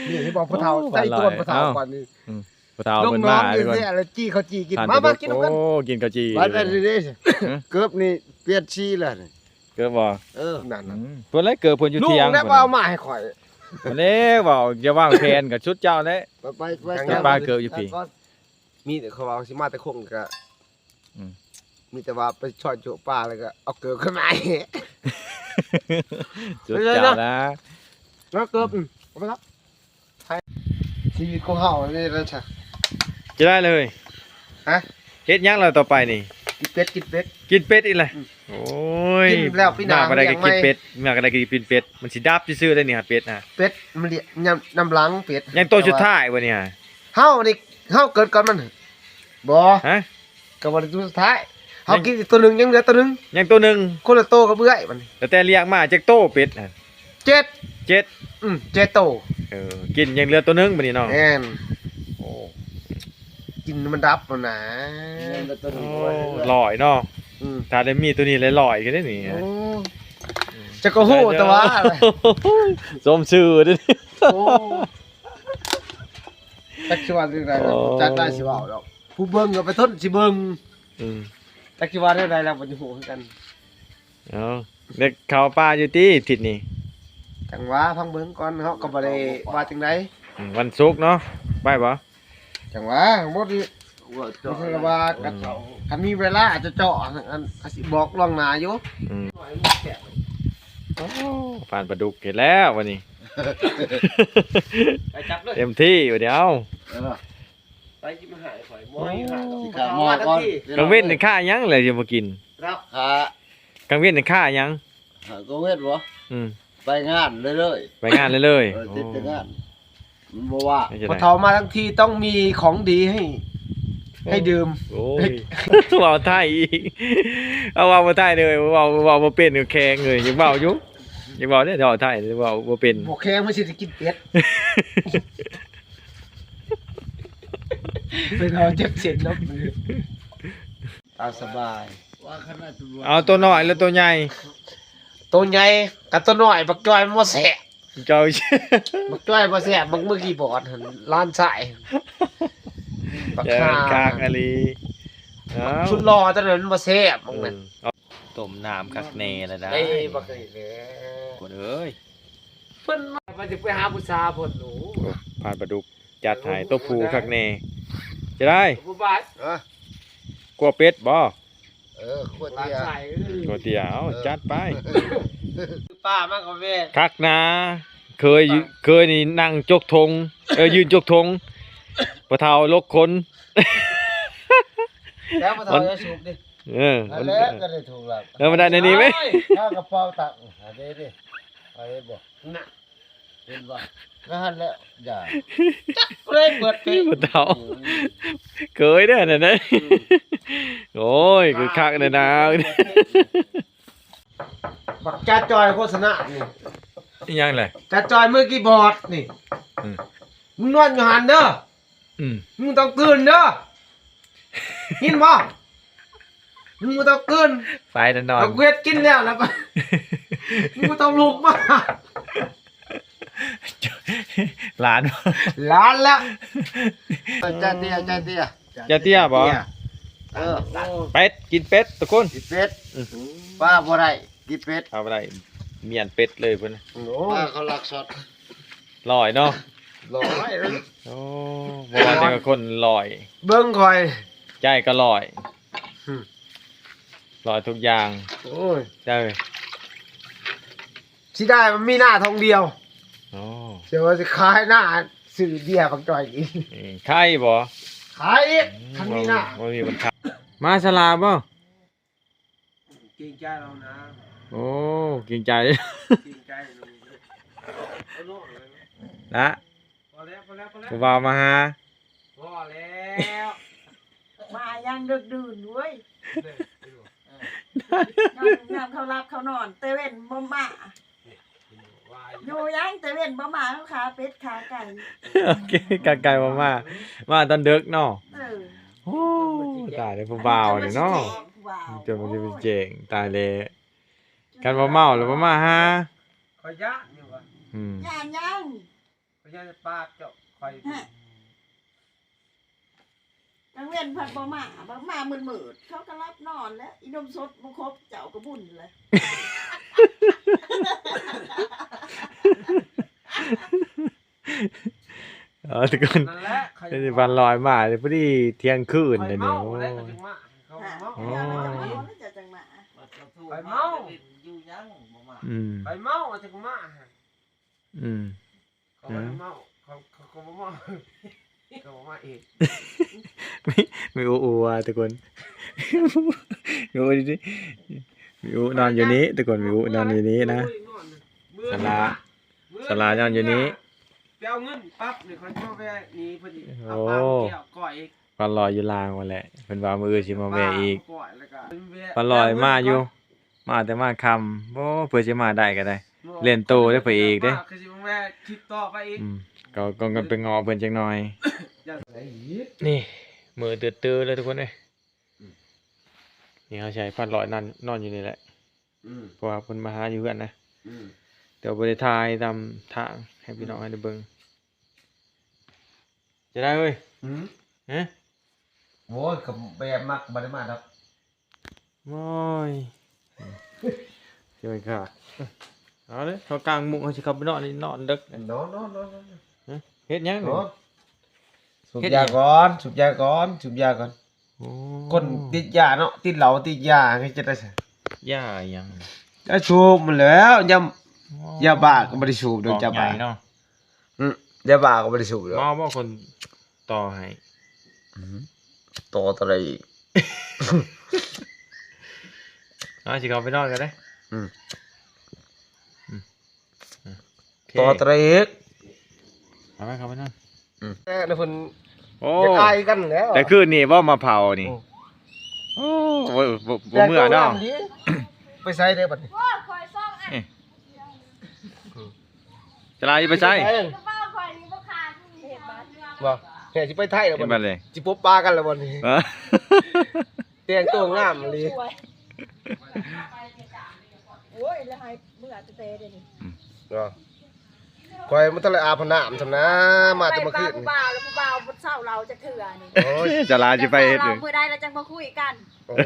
ນີ້ ເຫັນບໍ່ ພໍ່ເຖົ້າ ໂອ້ ໃສ່ຕົວ ປານລອຍ ພໍ່ເຖົ້າ ເອົ້າ ກ່ອນນີ້. ອືມ ພໍ່ເຖົ້າເພິ່ນມາ ນ້ອງໆ ກ່ອນ ນີ້ແຫຼະ ແລ້ວຈີ່ເຂົ້າຈີ່ກິນ. ມາ ມາກິນນຳກັນ. ໂອ້ ກິນເຂົ້າຈີ່ ບັດອັນນີ້ເດ້ ຮະ ເກີບນີ້ປ່ຽນສີແລ້ວນີ້. ເກີບບໍ່? ເອີ ນັ້ນ ອືມ ເພິ່ນແຫຼະ ເກີບເພິ່ນຢູ່ຖຽງ ແລ້ວເພິ່ນເອົາມາໃຫ້ຂ້ອຍ. ເພິ່ນເດ້ເວົ້າ ຢ່າວາງແຜນ ກໍຊຸດເຈົ້າແຫຼະ. ໄປ ໄປ ໄປ ຍັງປາເກີບຢູ່ພີ້. ມີແຕ່ເຂົາວ່າຊິມາແຕ່ຄົງກະ ອືມ ມີແຕ່ວ່າໄປຊ່ອຍໂຈະປາ ແລ້ວກໍເອົາເກີບຂຶ້ນມາໃຫ້. ສຸດຍອດນະ ເອົາເກີບ ອືມ ເອົາໄປຊະ. ຊີວິດຂອງເຮົານີ້ແຫຼະຊະ ຈະໄດ້ເລີຍ. ຮະ ເຮັດຫຍັງລະຕໍ່ໄປນີ້? ກິນເປັດ ກິນເປັດ ກິນເປັດອີກແຫຼະ. ອືມ ໂອ້ຍ ກິນແລ້ວປີໜ້າ ມາບໍ່ໄດ້ກໍກິນເປັດ ມາກໍໄດ້ກໍກິນເປັດ. ມັນຊິດັບຊື່ໆໄດ໋ນີ້ຫາເປັດນະ. ເປັດມັນລ້ຽງນຳ ນຳຫຼັງເປັດ. ຍັງໂຕສຸດທ້າຍບໍ່ນີ້ຫາ? ເຮົານີ້ ເຮົາເກີດກ່ອນມັນ. ບໍ່ ຮະ ກໍບໍ່ໄດ້ໂຕສຸດທ້າຍ ເຮົາກິນອີກໂຕໜຶ່ງ ຍັງເຫຼືອໂຕໜຶ່ງ ຍັງໂຕໜຶ່ງ ຄົນລະໂຕກັບເອື້ອຍມັນ. ແຕ່ລ້ຽງມາຈັກໂຕເປັດຫັ້ນ? ເຈັດ ເຈັດ ອືມ ເຈັດໂຕ. ເອີ ກິນຍັງເຫຼືອໂຕໜຶ່ງບັດນີ້ເນາະ. ແມ່ນ ໂອ້ ກິນມັນດັບຫັ້ນນະ. ໂອ້ ຫຼອຍເນາະ. ອືມ ຖ້າໄດ້ມີໂຕນີ້ຫຼາຍໆກໍໄດ້ນີ້. ໂອ້ ເຈົ້າກໍຮູ້ແຕ່ວ່າ ສົມຊື່ເດ້. ໂອ້ ຈັກຊິວ່າຈັ່ງໃດລະ ໂອ້ ຈັກໄດ້ຊິເວົ້າດອກ ຜູ້ເບິ່ງກໍໄປທົນຊິເບິ່ງ. ອືມ ຈັກຊິວ່າແນວໃດລະ ບໍ່ຮູ້ຄືກັນ. ເອົາ ເດັກເຂົ້າປ່າຢູ່ຕິທິດນີ້? ຈັງຫວະ ຟັງເບິ່ງກ່ອນ ເຮົາກໍບໍ່ໄດ້ວ່າຈັ່ງໃດ. ອືມ ວັນສຸກເນາະ ໄປບໍ່? ຈັ່ງຫວະ ບໍ່ໄດ້ວ່າ ອືມ ຄັນມີເວລາຈະເຈາະ ອັນ ອັນ ຊິບອກລ່ວງໜ້າຢູ່. ອືມ ໂອ້ ປານປາດຸກເຮັດແລ້ວບັດນີ້ ໄປຈັບເລີຍ ເຕັມທີ່ບັດນີ້. ເອົາ ເອີ ໄປກິນມາໃຫ້ຂ້ອຍ ໝໍຢູ່ຫັ້ນ ໂອ້ ຊິຂ້າໝໍກ່ອນ. ກາງເວັນນີ້ຂ້າຫຍັງແຫຼະຊິບໍ່ກິນ? ຄັບ ຂ້າ ກາງເວັນນີ້ຂ້າຫຍັງ? ຫາກາງເວັນບໍ່? ອືມ ໄປງານເລີຍໆ ໄປງານເລີຍໆ. ເອີ ຕິດແຕ່ງານ ໂອ້ ມັນບໍ່ວ່າງ. ພໍ່ເຖົ້າມາທັງທີຕ້ອງມີຂອງດີໃຫ້ ໂອ້ ໃຫ້ດື່ມ. ໂອ້ຍ ເວົ້າໄທອີກ ເອົາ ເວົ້າບໍ່ໄທເລີຍ ເວົ້າ ເວົ້າບໍ່ເປັນ ແຂງເລີຍ. ຢາກເວົ້າຢູ່ ຢາກເວົ້າເດ້ ເວົ້າໄທ ເວົ້າບໍ່ເປັນ ບໍ່ແຂງ ມັນຊິໄດ້ກິນເປັດ. ເປັນເຮົາເຈັບເສັ້ນເນາະ. ຕາມສະບາຍ. ເອົາໂຕນ້ອຍຫຼືໂຕໃຫຍ່? ໂຕໃຫຍ່ກັບໂຕນ້ອຍ ບັກຈ້ອຍມັນບໍ່ແຊບ. ເຈົ້າ ບັກຈ້ອຍບໍ່ແຊບ ບັກມືກີ່ບອດຫັ້ນ ຫຼານຊາຍ ບັກຫ່າ ເອີ ຄັກອີ່ຫຼີ. ເອົ້າ ຊຸດຫຼໍ່ຕົວນັ້ນມັນບໍ່ແຊບ ບັກນັ້ນ. ເອີ ຕົ້ມນ້ຳຄັກແນ່ລະໄດ້ ເອີ ບັກນີ້ແຫຼະ ຄົນເອີຍ. ເພິ່ນວ່າຊິໄປຫາຜູ້ສາວເພິ່ນ. ໂອ້ ໂອ້ ຜ່ານປາດຸກ ຈັດໃຫ້ໂຕຜູ້ຄັກແນ່. ຈະໄດ້ ບໍ່ບາດ ຮະ ຂົ້ວເປັດບໍ່? ເອີ ຂົ້ວເຕ້ຍ ຂົ້ວເຕ້ຍ ເອົາ ເອີ ຈັດໄປ. ປາມາກໍແມ່ນ ຄັກນາ ເຄີຍ ເຄີຍນີ້ນັ່ງຈົກຖົງ ເອີ ຢືນຈົກຖົງ ພໍ່ເຖົ້າຫຼົກຄົນ. ແລ້ວພໍ່ເຖົ້າຈະສູບດິ ເອີ ນັ້ນແຫຼະ ກໍໄດ້ຖືກແລ້ວ. ເອີ ມັນໄດ້ໃນນີ້ເວີຍ ເອົາກະເປົາຕັງ ເອົາເດ້ ເອົາເດ້ບໍ່ ນະ. ເຫັນບໍ່? ນັ້ນແຫຼະ ຢ່າ ຈັກເລີຍເປີດເພງ ຜູ້ເຖົ້າ ອືມ ເຄີຍເດ້ອັນນັ້ນນະ. ອືມ ໂອ້ຍ ຄືຄັກແດ່ນາ ບັກຈາຈ່ອຍໂຄສະນານີ້. ອີຫຍັງແຫຼະ? ຈາຈ່ອຍມືກີ່ບອດນີ້. ອືມ ມຶງນອນຢູ່ຫັ້ນເດີ. ອືມ ມຶງຕ້ອງຕື່ນເດີ ຍິນບໍ່? ມຶງບໍ່ຕ້ອງຕື່ນ ໄປແຕ່ນອນ ເອົາເຮັດກິນແລ້ວ ແລ້ວກໍມຶງບໍ່ຕ້ອງລຸກມາ. ຫຼານ ຫຼານແລ້ວ ຈາເຕ້ຍ ຈາເຕ້ຍ ຈາເຕ້ຍບໍ່? ເອີ ເປັດ ກິນເປັດທຸກຄົນ ກິນເປັດ. ອືມ ປາບໍ່ໄດ້ ກິນເປັດ ປາບໍ່ໄດ້ ມ້ຽນເປັດເລີຍເພິ່ນ. ໂອ້ ປາເຂົາລັກຊັອດ ຫຼອຍເນາະ ຫຼອຍ. ໂອ້ ບໍ່ວ່າແຕ່ຄົນຫຼອຍ ເບິ່ງຂ້ອຍ ໃຈກໍຫຼອຍ ຫຶ ຫຼອຍທຸກຢ່າງ. ໂອ້ຍ ເຈົ້າ ຊິໄດ້ມັນມີໜ້າທອງດຽວ. ໂອ້ ເຈົ້າວ່າຊິຂາຍໜ້າ ຊື້ເບຍບັກຈ່ອຍກິນ. ເອີ ຂາຍບໍ່? ຂາຍອີກ ອືມ ຄັນມີໜ້າ ບໍ່ມີບັນຫາ. ມາສະຫຼາບໍ່? ເກງໃຈລາວນະ. ໂອ້ ເກງໃຈ ເກງໃຈ. ລະ ພໍແລ້ວ ພໍແລ້ວ ພໍແລ້ວ ຜູ້ບ່າວມາຫາ ພໍແລ້ວ ມາຫຍັງດຶກດື່ນເວີຍ ເອີ ຍາມ ຍາມເຂົາຫຼັບເຂົານອນ ແຕ່ເວັນບໍ່ມາ ຢູ່ຫຍັງແຕ່ເວັນບໍ່ມາ ເຂົາຂາເປັດຂາໄກ່ ໂອເຄ ຂາໄກ່ບໍ່ມາ ມາຕອນດຶກເນາະ ເອີ ໂອ້ ຕາຍແລ້ວຜູ້ບ່າວນີ້ເນາະ ຜູ້ບ່າວ ຈົນມັນຊິເປັນແຈ້ງ ຕາຍແລ້ວ ຄັນບໍ່ເມົາແລ້ວບໍ່ມາຫາ ຂ້ອຍຢ້ານຢູ່ວ່າ ອືມ ຢ້ານຫຍັງ? ພະຍາຍາດປາກເຈົ້າ ຂ້ອຍ ຮະ ກາງເວັນພັດບໍ່ມາ ບັດມາມືດໆ ເຂົາກໍຫຼັບນອນແລ້ວ ອີນົມສົດບໍ່ຄົບເຈົ້າກໍບຸນແລ້ວ ເອີ ທຸກຄົນ ນັ້ນແຫຼະ ໄດ້ ໄດ້ວັນລອຍມາ ພໍດີທ່ຽງຄືນເດ້ນີ້ ໂອ້ຍ ໂອ້ຍ ເຈົ້າຈັ່ງມາ ຂ້ອຍເມົາ ອືມ ຂ້ອຍເມົາ ເຈົ້າຈັ່ງມາ ອືມ ເຂົາບໍ່ໄດ້ເມົາ ເຂົາ ເຂົາ ເຂົາບໍ່ເມົາ ເຂົາບໍ່ມາອີກ ມີ ມີອູອູວ່າທຸກຄົນ ມີອູດີໆ ມີອູນອນຢູ່ນີ້ທຸກຄົນ ມີອູນອນຢູ່ນີ້ນະ ສາລາ ສາລານອນຢູ່ນີ້ ໄປເອົາເງິນປັບນີ້ ຂ້ອຍຊິມາແວ່ນີ້ພໍດີ ເອົາປາມາແກ້ວກ້ອຍອີກ ວັນລອຍຢູ່ລາວຫັ້ນແຫຼະ ເພິ່ນວ່າມື້ອື່ນຊິມາແວ່ອີກ ປາມາແກ້ວກ້ອຍ ແລ້ວກໍ ວັນລອຍມາຢູ່ ມາແຕ່ມາຄ່ຳ ໂອ້ ເພື່ອຊິມາໄດ້ກໍໄດ້ ບໍ່ ເລ່ນໂຕເດ້ພະເອກເດ້ ຄືຊິມາແວ່ຄລິບຕໍ່ໄປອີກ ອືມ ກໍ ກໍໄປງໍເພິ່ນຈັກໜ່ອຍ ນີ້ ມືດຕື້ໆເລີຍທຸກຄົນເອີຍ ອືມ ນີ້ເຮົາຊິໃຫ້ພັນຮ້ອຍນອນ ນອນຢູ່ນີ້ແຫຼະ ອືມ ເພາະວ່າເພິ່ນມາຫາຢູ່ເຮືອນນະ ອືມ ແຕ່ວ່າບໍ່ໄດ້ຖ່າຍຕາມທາງໃຫ້ພີ່ນ້ອງ ອືມ ໃຫ້ໄດ້ເບິ່ງ ຈະໄດ້ເວີຍ ອືມ ຮະ ໂອ້ຍ ກໍແບບມັກບໍ່ໄດ້ມາດອກ ໂອ້ຍ ຊິໄປກະ ເອົາເດີ ເຮົາກາງມຸ້ງ ເຮົາຊິເຂົ້າໄປນອນ ນີ້ນອນເດິກ ນອນ ນອນ ນອນ ນອນ ຮະ ເຮັດຫຍັງນີ້ ນອນ ສູບຢາກ່ອນ ສູບຢາກ່ອນ ສູບຢາກ່ອນ ໂອ້ ຄົນຕິດຢາເນາະ ຕິດເຫຼົ້າຕິດຢາ ເຮັດຈັ່ງໃດຊະ ຢາຫຍັງ ຢາສູບຫັ້ນແຫຼ້ວ ຢາ ໂອ້ ຢາບ້າກໍບໍ່ໄດ້ສູບດອກ ຢາບ້າເນາະ ອືມ ຢາບ້າກໍບໍ່ໄດ້ສູບດອກ ເມົາບໍ່ຄົນຕໍ່ໃຫ້ ອືມ ຕໍ່ເທົ່າໃດອີກ ເອົາ ຊິເຂົ້າໄປນອນກັນເດ້ ອືມ ອືມ ໂອເຄ ຕໍ່ເທົ່າໃດອີກ ເອົາໄປ ເຂົ້າໄປນອນ ອືມ ແຕ່ເພິ່ນ ໂອ້ ຢາກອາຍກັນແລ້ວ ແຕ່ຄືນນີ້ບໍ່ມາເຜົານີ້ ໂອ້ ໂອ້ ບໍ່ ບໍ່ ບໍ່ເມືອເນາະ ແຕ່ກໍງາມດີ ໄປໃສເດ້ບັດນີ້ ໂອ້ຍ ຂ້ອຍຊອກ ເອີ ຈະລາຊິໄປໃສ ໄປໃສ ກະເປົາຂ້ອຍນີ້ບໍ່ຂາດ ບໍ່ ແທ້ຊິໄປໄທແລ້ວບັດນີ້ ຊິພົບປະກັນແລ້ວບັດນີ້ ເອີ ແຕ່ງໂຕງາມອີ່ຫຼີ ໂອ້ຍ ແລ້ວໃຫ້ເມືອແຕ່ເດນີ້ ອືມ ເນາະ ຂ້ອຍມັນທັນໄດ້ອາບນ້ຳຊ້ຳນະ ມາແຕ່ມື້ຄືນ ໄປປາຜູ້ບ່າວ ແລ້ວຜູ້ບ່າວບໍ່ເຊົາເຫຼົ້າຈັກເທື່ອນີ້ ໂອ້ຍ ຈະລາຊິໄປເຮັດ ເຊົາເຫຼົ້າມື້ໃດແລ້ວຈັ່ງມາຄຸຍກັນ ໂອ້ຍ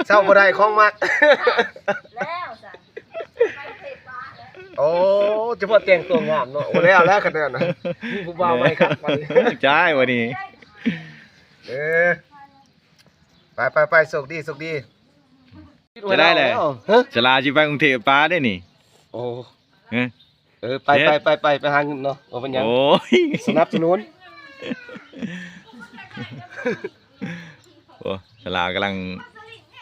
ເຊົາບໍ່ໄດ້ຂອງມັກ ແລ້ວຊັ້ນ ໄປເຮັດປາແລ້ວ ໂອ້ ຈະພໍແຕ່ງຕົວງາມເນາະ ໂອ້ ແລ້ວ ແລ້ວຄັນແນວນັ້ນ ມີຜູ້ບ່າວໃໝ່ຄັກບັດນີ້ ຈ້າຍບັດນີ້ ເອີ ໄປ ໄປ ໄປ ໂຊກດີ ໂຊກດີ ຈະໄດ້ແຫຼະ ຮະ ສະຫຼາຊິໄປກຸງເທບປາເດ້ນີ້ ໂອ້ ຮະ ເອີ ໄປ ເຮັດ ໄປ ໄປ ໄປ ໄປຫາເງິນເນາະ ບໍ່ເປັນຫຍັງ ໂອ້ຍ ສະໜັບສະໜູນ ໂອ້ ສະຫຼາກຳລັງ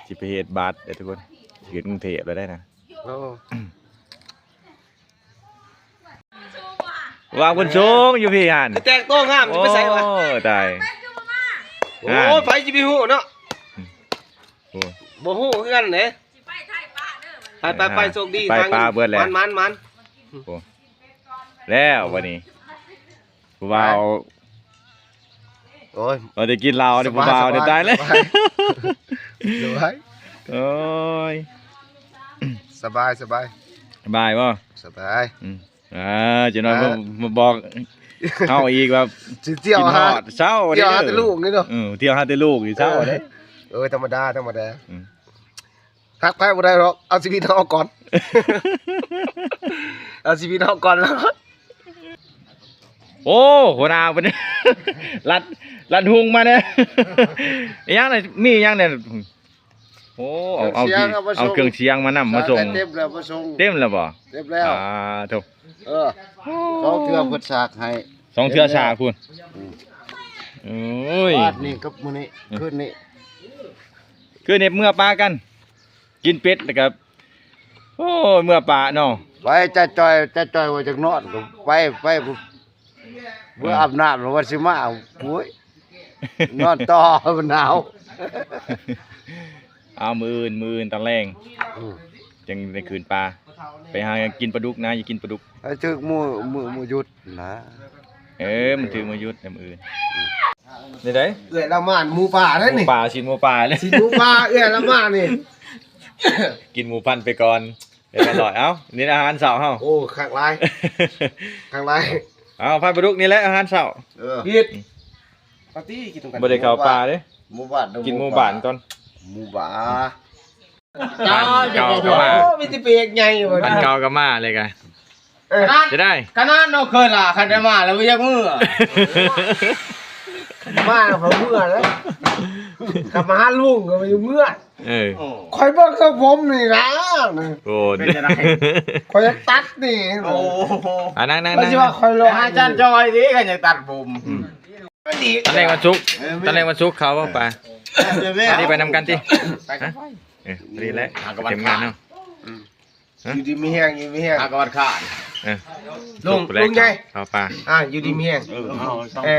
ຊິໄປເຮັດບັດເດ້ທຸກຄົນ ຊິຂຶ້ນກຸງເທບແລ້ວໄດ້ນະ ໂອ້ ວາງເພິ່ນສູງຢູ່ພີ້ຫັ້ນ ຄືແຕ່ງໂຕງາມ ໂອ້ ຢູ່ໄປໃສວະ ຕາຍ ໂອ້ ຫັ້ນ ໃຜຊິໄປຮູ້ເນາະ ໂອ້ ບໍ່ຮູ້ຄືກັນເດ້ ໄປ ໄປ ໄປ ໂຊກດີ ໄປປາເບິດແລ້ວ ມັນ ມັນ ມັນ ໂອ້ ແລ້ວບັດນີ້ ຜູ້ບ່າວ ໂອ້ຍ ວ່າໄດ້ກິນເຫຼົ້າເດ້ ສະບາຍ ຜູ້ບ່າວເດ້ ສະບາຍ ຕາຍແລ້ວ ສະບາຍ ໂອ້ຍ ສະບາຍ ສະບາຍ ສະບາຍບໍ່? ສະບາຍ ອືມ ອ່າ ຈະໜ້ອຍ ອ່າ ມາ ມາບອກເຮົາອີກວ່າ ຊິທ່ຽວຫາ ກິນຮອດເຊົ້າ ທ່ຽວຫາແຕ່ລູກນີ້ເນາະ ເອີ ທ່ຽວຫາແຕ່ລູກນີ້ເຊົ້າເດ້ ເອີ ທຳມະດາ ທຳມະດາ ອືມ ຮັກໃຜບໍ່ໄດ້ດອກ ເອົາຊີວິດເຮົາກ່ອນ ເອົາຊີວິດເຮົາກ່ອນແລ້ວ ໂອ້ ຫົວໜ້າເພິ່ນ ລັດ ລັດຫຸງມາແດ່ ອີຫຍັງນະ ມີອີຫຍັງແດ່ ໂອ້ ເອົາ ເອົາ ເຄື່ອງສຽງ ເອົາເຄື່ອງສຽງມານຳ ມາສົ່ງ ເຕັມແລ້ວ ມາສົ່ງ ເຕັມແລ້ວບໍ່? ເຕັມແລ້ວ ສາທຸ ເອີ ສອງເທື່ອເພິ່ນສາກໃຫ້ ສອງເທື່ອສາກພຸ້ນ ອືມ ໂອ້ຍ ວາດນີ້ກັບມື້ນີ້ ອືມ ຄືນນີ້ ຄືນນີ້ເມືອປາກັນ ກິນເປັດແລ້ວກໍ ໂອ້ຍ ເມືອປາເນາະ ໄປ ຈ່າຍຈ່ອຍ ຈ່າຍຈ່ອຍວ່າຈາກນອນກໍໄປ ໄປ ເມື່ອອາບນ້ຳແລ້ວວ່າຊິມາ ໂອ້ຍ ນອນຕໍ່ ມັນໜາວ. ເອົາ ມື້ອື່ນ ມື້ອື່ນຕອນແລງ ອືມ ຈຶ່ງໄດ້ຂຶ້ນປ່າ ໄປຫາກິນປາດຸກນະ ຢາກກິນປາດຸກ ໃຫ້ຖືກມື້ ມື້ ມື້ຢຸດນະ. ເອີ ມັນຖືກມື້ຢຸດນະ ມື້ອື່ນ. ນີ້ໃດ ເອື້ອຍລາວມາໝູປ່າເດ້ນີ້ ໝູປ່າ ຊີ້ນໝູປ່າເດ້ ຊີ້ນໝູປ່າ ເອື້ອຍລາວມານີ້ ກິນໝູພັນໄປກ່ອນ. ເອີ້ນມາໜ້ອຍ ເອົ້າ ນີ້ອາຫານເຊົ້າເຮົາ. ໂອ້ ຄັກຫຼາຍ ຄັກຫຼາຍ. ເອົາ ພັນປາດຸກນີ້ແຫຼະອາຫານເຊົ້າ. ເອີ ເຮັດ ປາຕີ້ກິນນຳກັນ ບໍ່ໄດ້ເຂົ້າປ່າເດ້ ໝູບ້ານ ກິນໝູບ້ານກ່ອນ ໝູບ້ານ. ເຈົ້າ ເຈົ້າກໍມາ ໂອ້ ມີແຕ່ເປັກໃຫຍ່ ອັນເກົ່າກໍມາເລີຍກະ ເອີ ຈະໄດ້ ຂະໜາດນ້ອງເຄີຍລາ ຄັນໄດ້ມາແລ້ວບໍ່ຢາກເມືອ ມາແລ້ວບໍ່ເມືອເລີຍ ຄັນມາຫາລຸງກໍບໍ່ຢາກເມືອ. ເອີ ຂ້ອຍເບິ່ງຊົງຜົມນີ້ນະ ໂອ້ ເປັນຈັ່ງໃດ ຂ້ອຍຢາກຕັດນີ້. ໂອ້ ອ່າ ນັ່ງໆໆ ຂ້ອຍຊິວ່າຂ້ອຍຫຼໍ່ ອາຈານຈອຍຕິ ຄັນຢາກຕັດຜົມ. ອືມ ຕອນແລງວັນສຸກ ຕອນແລງວັນສຸກເຂົາບໍ່ໄປ ເອີ ອັນນີ້ໄປນຳກັນຕິ ໄປກັນ ຮະ ເອີ ນີ້ແຫຼະ ຫາກັບວັນ ເຕັມງານເນາະ. ອືມ ຮະ ຢູ່ດີມີແຮງ ຢູ່ດີມີແຮງ ຫາກະວັດຂ້ານ. ເອີ ລຸງ ລຸງໃຫຍ່ ເຂົ້າປ່າ ອ່າ ຢູ່ດີມີແຮງ. ເອີ ເຮົາ ເອີ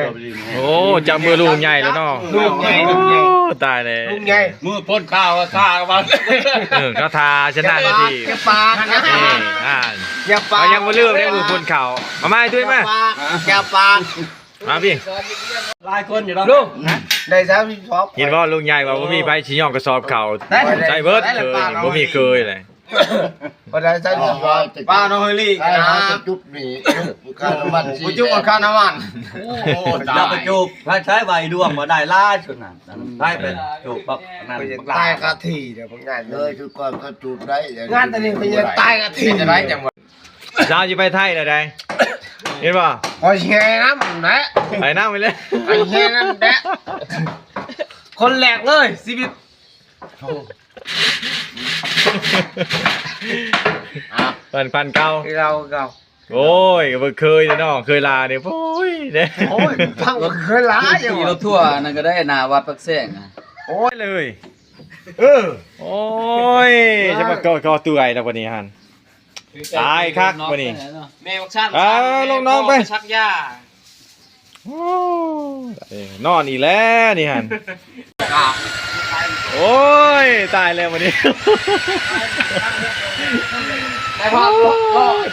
ໂອ້ ຈັບມືລຸງໃຫຍ່ແລ້ວເນາະ ລຸງໃຫຍ່ ລຸງໃຫຍ່. ໂອ້ ຕາຍແລ້ວ ລຸງໃຫຍ່ ມືພົ້ນຂ່າວ ຊາກັນ ເອີ ຄາຖາຊະນະທີ່ ຢ່າປາກ ອ່າ ຢ່າປາກ ເຂົາຍັງບໍ່ລືມເດ້ ມືພົ້ນຂ່າວ. ມາ ມາ ຕຸ້ຍມາ ຢ່າປາກ ຢ່າປາກ. ມາພີ່ ຫຼາຍຄົນຢູ່ເນາະ ລຸງ ໄດ້ສາມສິບສອງ. ເຫັນບໍ່ ລຸງໃຫຍ່ວ່າບໍ່ມີໃຜຊິຍ້ອງກະສອບເຂົ້າ ໃສ່ເບິດ ເຄີຍນີ້ບໍ່ມີເຄີຍເລີຍ. ບໍ່ໄດ້ໃສ່ ປ້ານ້ອງເຮີລີ້ນະ ຈຸບນີ້ ຄ່ານ້ຳມັນ ບໍ່ຈຸບຄ່ານ້ຳມັນ. ໂອ້ ຕາຍ ໄປຈຸບ ໃຜໃຊ້ໃບດວງບໍ່ໄດ້ຫຼາຍຊຸດນັ້ນ ໃຜໄປຈຸບບັກນັ້ນ ຕາຍຄາທີ່ເດີ ບັກງານເລີຍ ຄືກ່ອນກໍຈຸບໄດ້ ງານຕອນນີ້ເພິ່ນຕາຍຄາທີ່ ເປັນຈັ່ງໃດຈັ່ງ ສາວຊິໄປໄທແລ້ວໃດ ເຫັນບໍ່? ຂ້ອຍຊິແຫ່ນຳແຫຼະ ໄປນຳໄປເລີຍ ຂ້ອຍແຫ່ນຳແຫຼະ ຄົນແລກເລີຍຊີວິດ. ເອີ ພັນ ພັນເກົ່າ ເກົ່າ ເກົ່າ. ໂອ້ຍ ກໍບໍ່ເຄີຍເນາະ ເຄີຍລານີ້ ໂອ້ຍເດ້ ໂອ້ຍ ຟັງວ່າເຄີຍລາຢູ່ ຂີ່ລົດທົວອັນນັ້ນກໍໄດ້ ໜ້າວັດປາກແຊງ. ໂອ້ຍ ເລີຍ ເອີ ໂອ້ຍ ຈະມາກໍ ກໍເຕືອຍແລ້ວບັດນີ້ຫັ້ນ. ຕາຍຄັກບັດນີ້ ແມ່ບັກຊັນ ເອີ ລົງນ້ອງໄປ ສັກຢາ. ໂອ້ ນອນອີກແລ້ວນີ້ຫັ້ນ. ໂອ້ຍ ຕາຍແລ້ວບັດນີ້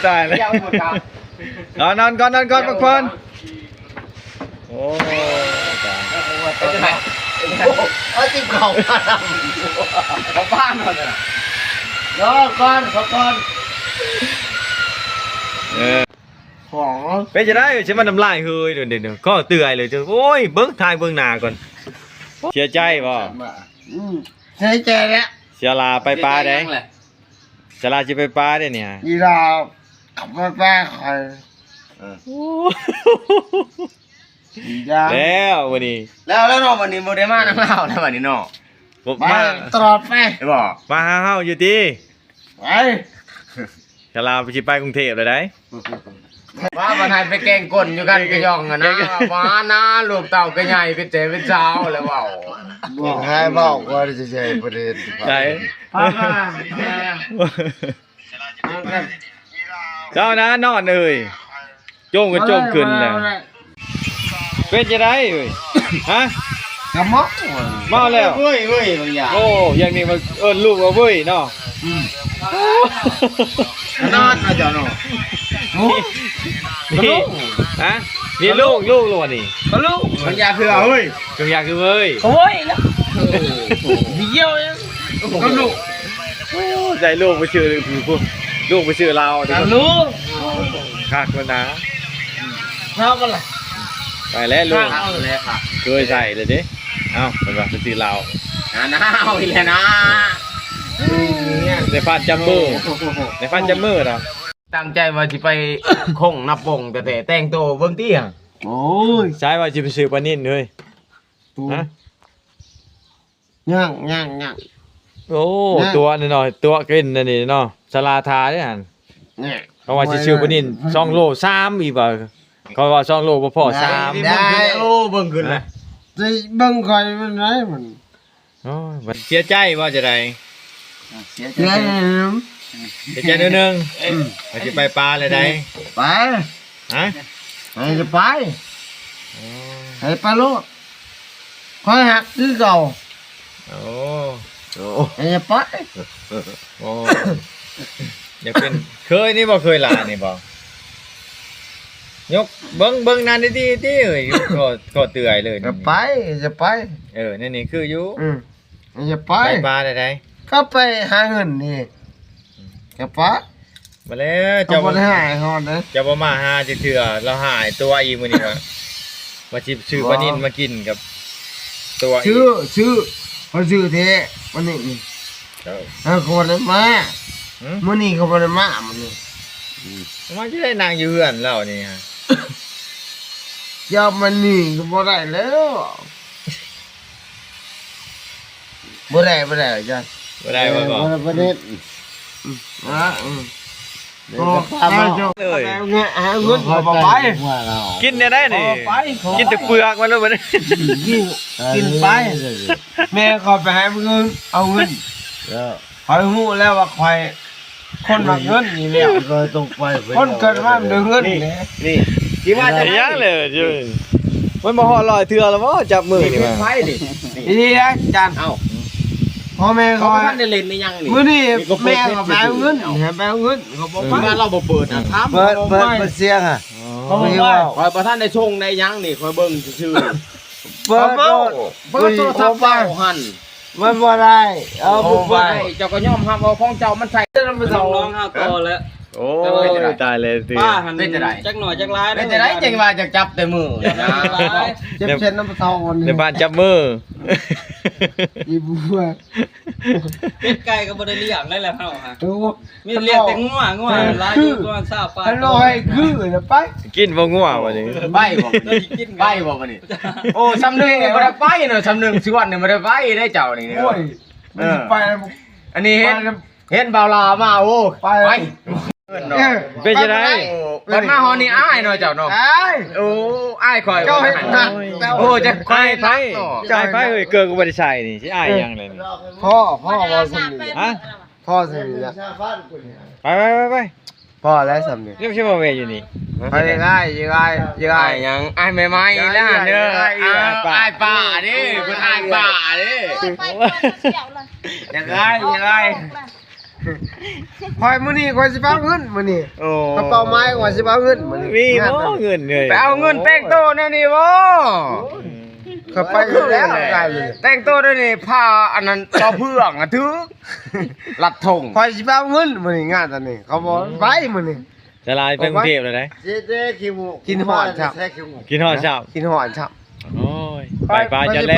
ຕາຍແລ້ວ ນອນ ນອນກ່ອນ ນອນກ່ອນ ພັກຜ່ອນ. ໂອ້ ຕາຍ ເປັນຈັ່ງໃດ? ເອົາຕິບເຂົ້າມານຳ ເຂົ້າບ້ານເນາະ ນອນກ່ອນ ພັກຜ່ອນ. ເອີ ເປັນຈັ່ງໃດ ຊິມານ້ຳລາຍເຮີຍເດີ ກໍເຕືອຍເລີຍ. ໂອ້ຍ ເບິ່ງ ຖ່າຍເບິ່ງໜ້າກ່ອນ. ເສຍໃຈບໍ່? ອືມ ເສຍໃຈແຫຼະ. ສາລາໄປປ່າໃດ? ສາລາຊິໄປປ່າໃດນີ້? ອີລາວ ໄປປ່າຂ້ອຍ. ເອີ ແລ້ວບັດນີ້ ແລ້ວ ແລ້ວເນາະ ບັດນີ້ບໍ່ໄດ້ມານຳລາວແລ້ວບັດນີ້ເນາະ. ມາຕະຫຼອດໄປ ບໍ່ ມາຫາເຮົາຢູ່ຕິ ໄປ. ສາລາຊິໄປກຸງເທບແລ້ວໃດ. ວ່າບັດໃຫ້ໄປແກງກົ້ນຢູ່ກັນກະຢ່ອງຫັ້ນນະ ວ່ານະ ລູກເຕົ້າກະໃຫຍ່ ເປັນແຈເປັນສາວແລ້ວເວົ້າ. ບໍ່ໃຫ້ເວົ້າ ກໍຊິໃຊ້ປະເທດ ໃສ ເຈົ້ານະນອນເອີຍ ໂຈງກໍໂຈງຂຶ້ນແລ້ວ. ເປັນຈັ່ງໃດເອີຍ? ຮະ? ກະເມົາ ເມົາແລ້ວ. ເວີຍ ເວີຍ ບາງຢ່າງ. ໂອ້ ຢ່າງນີ້ມັນເອີ້ນລູກວ່າເວີຍເນາະ. ອືມ ຂະໜາດນະເຈົ້າເນາະ. ໂອ້ ນີ້ ຮະ? ນີ້ລູກ ລູກ ລູກອັນນີ້ ກະລູກ. ບາງຢ່າງຄືເວີຍ ບາງຢ່າງຄືເວີຍ ກະເວີຍແລ້ວ. ເອີ ດຽວ ກະລູກ. ໂອ້ ໃສ່ລູກໄປຊື່ ລູກໄປຊື່ລາວ ກະລູກ. ຄັກແລ້ວນະ ເຮົາກໍລະ ໄປແລ້ວລູກ. ເຄີຍໃສ່ເລີຍເດ້. ເອົ້າ ເພິ່ນວ່າເພິ່ນຊື່ລາວ ຫາໜາວອີກແລ້ວນະ. ໄດ້ຟາດຈັບມື ໄດ້ຟາດຈັບມືເນາະ. ຕັ້ງໃຈວ່າຊິໄປຄົງນາປົງແທ້ໆ ແຕ່ງໂຕເບິ່ງຕິ. ໂອ້ຍ ໃຊ່ວ່າຊິໄປຊື້ປານິນເຮີ້ຍ. ຮະ? ຍັງ ຍັງ ຍັງ. ໂອ້ ຍັງ ຕົວະໜ້ອຍໆ ຕົວະກິນອັນນີ້ເນາະ ສາລາທາເດ້ຫັ້ນ. ເຂົາວ່າຊິຊື້ປານິນສອງໂລສາມອີກວ່າ ເຂົາວ່າສອງໂລບໍ່ພໍສາມ. ໄດ້ ໂອ້ ເບິ່ງຂຶ້ນລະ ຊິເບິ່ງຂ້ອຍມັນໄດ້ມັນ. ໂອ້ຍ ມັນເສຍໃຈບໍ່ຈັ່ງໃດ? ເສຍໃຈ ເສຍໃຈໜ້ອຍໜຶ່ງ. ອືມ ວ່າຊິໄປປ່າແລ້ວໃດ. ໄປ ຮະ? ໄປ ຈະໄປ. ໃຫ້ໄປໂລດ ຂ້ອຍຮັກຄືເກົ່າ. ໂອ້ ໂອ້ ໃຫ້ໄປ ໂອ້ ຢາກເປັນ ເຄີຍນີ້ບໍ່ ເຄີຍຫຼານນີ້ບໍ່? ຍົກເບິ່ງ ເບິ່ງນັ້ນດີໆຕິເອີຍ ກໍ ກໍເຕືອຍເລີຍ. ຈະໄປ ຈະໄປ ເອີ ແນວນີ້ຄືຢູ່ ອືມ ຈະໄປ ໄປປ່າໃດໆ ກໍໄປຫາເງິນນີ້ ຈະໄປ ມາແລ້ວ ເຈົ້າບໍ່ໄດ້ຫາຍຮອດເດ້ ເຈົ້າບໍ່ມາຫາຈັກເທື່ອ ລາວຫາຍຕົວະອີກມື້ນີ້ວ່າ ວ່າຊິຊື້ປານິນມາກິນກັບຕົວະອີກ ຊື້ ຊື້ ຂ້ອຍຊື້ແທ້ປານິນນີ້ ເອີ ເອີ ຂ້ອຍບໍ່ໄດ້ມາ ຫື ມື້ນີ້ຂ້ອຍບໍ່ໄດ້ມາ ມື້ນີ້ ອືມ ມາຊິໄດ້ນັ່ງຢູ່ເຮືອນລາວນີ້ຮະ ເຈົ້າມານີ້ກໍບໍ່ໄດ້ແລ້ວ. ບໍ່ໄດ້ ບໍ່ໄດ້ ອາຈານ ບໍ່ໄດ້ບໍ່ ບໍ່ໄດ້ ບໍ່ໄດ້ ອືມ ອືມ ເອີ ເອີ ເອີ ເອີ ເອີ ເອີ ເອີ ເອີ ເອີ ເອີ ເອີ ເອີ ກິນແນວໃດນີ້ ກິນແຕ່ເປືອກມັນໂລດບັດນີ້ ກິນໄປ ແມ່ຂ້ອຍໄປໃຫ້ເງິນ ເອົາເງິນ ຂ້ອຍຮູ້ແລ້ວວ່າຂ້ອຍ ຄົນມັກເງິນນີ້ແຫຼະ ກໍຕ້ອງໄປ ຄົນເກີດມາມັນໄດ້ເງິນນີ້ ນີ້ ຊິວ່າຈະຫຍັງເລີຍ ມັນບໍ່ຮອດຮ້ອຍເທື່ອແລ້ວບໍ່ ຈັບມືນີ້ວ່າ ໄປນີ້ ອີ່ຫຼີອາຈານ ເອົ້າ ພໍ່ແມ່ຂ້ອຍບໍ່ທັນໄດ້ຫຼິ້ນອີ່ຫຍັງນີ້ ມື້ນີ້ແມ່ຂ້ອຍໄປເອົາເງິນ ໃຫ້ໄປເອົາເງິນ ເຂົາບໍ່ໄປ ວ່າລາວບໍ່ເປີດ ອາ ຖາມ ເປີດ ເປີດ ເປີດສຽງ ອືມ ຂ້ອຍບໍ່ທັນໄດ້ສົ່ງໄດ້ຫຍັງນີ້ ຂ້ອຍເບິ່ງຊື່ໆ ເປີດໂລດ ເປີດໂທລະສັບເຈົ້າຫັ້ນ ມັນບໍ່ໄດ້ ເອົາ ບໍ່ໄດ້ ເຈົ້າກໍຍອມຮັບເອົາຂອງເຈົ້າມັນໃຊ້ແຕ່ລຳເຊົາ ນ້ອງເຮົາຕໍ່ແລ້ວ ໂອ້ຍ ຕາຍແລ້ວຕິ ປ້າຫັ້ນ ເປັນຈັ່ງໃດ ຈັກໜ້ອຍຈັກຫຼາຍ ເປັນຈັ່ງໃດຈັ່ງວ່າຈະຈັບແຕ່ມື ເຈັບເຊັ່ນນຳເຊົານີ້ ໃນບ້ານຈັບມື ອີບົວ ເປັດໄກ່ກໍບໍ່ໄດ້ລ້ຽງໄດ້ແລ້ວເຮົາຫະ ໂອ້ ມີແຕ່ລ້ຽງແຕ່ງົວ ງົວຫຼາຍຢູ່ປະມານຊາວປາຍ ລອຍຄືລະໄປ ກິນບໍ່ງົວບັດນີ້ ໄປບໍ່ ໄປບໍ່ບັດນີ້ ໂອ້ ຊຳໜຶ່ງນີ້ບໍ່ໄດ້ໄປເນາະ ຊຳໜຶ່ງຊວນນີ້ບໍ່ໄດ້ໄປເດ້ເຈົ້ານີ້ ໂອ້ຍ ເອີ ໄປ ອັນນີ້ເຫັນ ເຫັນບ່າວຫຼ້າມາ ໂອ້ ໄປ ໄປ ເອີ ເປັນຈັ່ງໃດ ບັດມາຮອດນີ້ອາຍເນາະເຈົ້າເນາະ ອາຍ ໂອ້ ອາຍຂ້ອຍ ເຈົ້າເຮັດ ໂອ້ ຈະຂ້ອຍ ອາຍໃຜ ເຈົ້າ ອາຍໃຜເອີຍ ເກີກກໍບໍ່ໄດ້ໃສ່ນີ້ ຊິອາຍຫຍັງເລີຍນີ້ ພໍ່ ພໍ່ເວົ້າຊັ້ນນີ້ ຮະ ພໍສ່ຳນີ້ລະ ໄປໆໆໆ ພໍແລ້ວສ່ຳນີ້ ຍັງຊິມາແວ່ຢູ່ນີ້ ໄປ ຢາກອາຍ ຢາກອາຍ ຢາກອາຍຫຍັງ ອາຍໃໝ່ໆ ແລ້ວຫັ້ນເດີ ອາຍປ້າ ອາຍປ້າເດ້ ເພິ່ນອາຍປ້າເດ້ ຢາກອາຍ ຢາກອາຍ ຂ້ອຍມື້ນີ້ຂ້ອຍຊິໄປເອົາເງິນມື້ນີ້ ໂອ້ ກະເປົາໄມ້ຂ້ອຍຊິໄປເອົາເງິນມື້ນີ້ ມີບໍ່ເງິນເລີຍ ໄປເອົາເງິນແຕ່ງໂຕແນວນີ້ບໍ່ ຂ້ອຍໄປແລ້ວ ແຕ່ງໂຕແນວນີ້ ຜ້າອັນນັ້ນ ຕໍ່ເພື່ອງອະຖືກ ລັດທົ່ງ ຂ້ອຍຊິໄປເອົາເງິນມື້ນີ້ ງານຕອນນີ້ ເຂົາບອກໄປມື້ນີ້ ສະຫຼາຍໄປກຸງເທບແລ້ວໃດ ຊິແຕ່ຂີ້ມູກ ກິນຮອດເຊົ້າ ກິນຮອດເຊົ້າ ກິນຮອດເຊົ້າ ໂອ້ຍ ໄປປາຈະແລ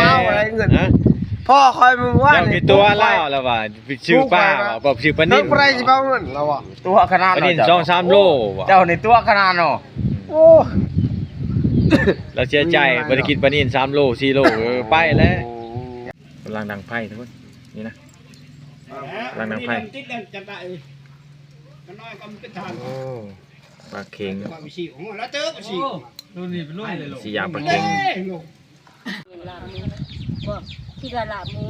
ພໍ່ຂ້ອຍມື້ວານນີ້ຕົວະລາວລະວ່າ ຊື້ປາວ່າ ບໍ່ຊື້ປານິນ ໃຜຊິເອົາເງິນລາວວ່າ ຕົວະຂະໜາດ ປານິນສອງສາມໂລວ່າ ເຈົ້ານີ້ຕົວະຂະໜາດເນາະ ໂອ້ ລາວເສຍໃຈ ບໍ່ໄດ້ກິນປານິນສາມໂລສີ່ໂລ ເອີ ໄປແລ້ວ ກຳລັງດັງໄຟທຸກຄົນ ນີ້ນະ ກຳລັງດັງໄຟ ໂອ້ ປາເຂັງ ຊິຢາປາເຂັງ ລາບໝູ ບໍ່ ທີ່ວ່າລາບໝູ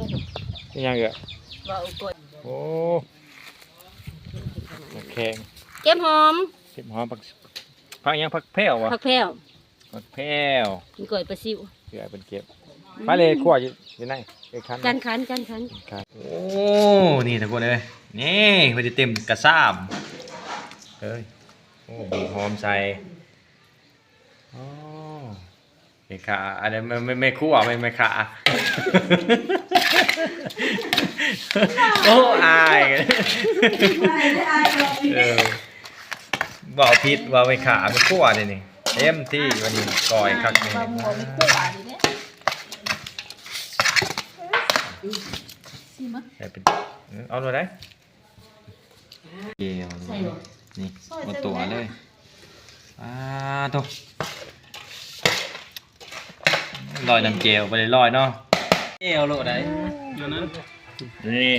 ອີຫຍັງເອີຍ ບໍ່ ໂອ້ ປາແຂງ ເກັບຫອມ ເກັບຫອມ ຜັກ ຜັກຫຍັງ ຜັກແພ້ວຫວາ ຜັກແພ້ວ ຜັກແພ້ວ ກິນກ້ອຍປາຊິວ ເພື່ອໃຫ້ເພິ່ນເກັບ ໄປເລີຍ ຄົວຢູ່ ຢູ່ໃນ ເອີ ຄັນ ຈານຄັນ ຈານຄັນ ໂອ້ ນີ້ທຸກຄົນເອີຍ ນີ້ ເພິ່ນຈະເຕັມກະຊາມ ເອີຍ ໂອ້ ຫອມໃສ່ ອໍ ແມ່ຄ້າ ອັນນັ້ນແມ່ ແມ່ ແມ່ຄົວ ແມ່ ແມ່ຄ້າ ໂອ້ ອາຍ ເອີ ເວົ້າຜິດ ວ່າແມ່ຄ້າ ແມ່ຄົວເດ້ນີ້ ເຕັມທີ່ວັນນີ້ ກ້ອຍຄັກນີ້ ໃສ່ເປັນ ເອົາໂລດໄດ ແຈ່ວ ໃສ່ບໍ່ ນີ້ ໝົດຕົວເລີຍ ອາໂທ້ ລອຍນ້ຳແຈ່ວ ບໍ່ໄດ້ລອຍເນາະ ແຈ່ວໂລດໄດ ຢູ່ນັ້ນ ນີ້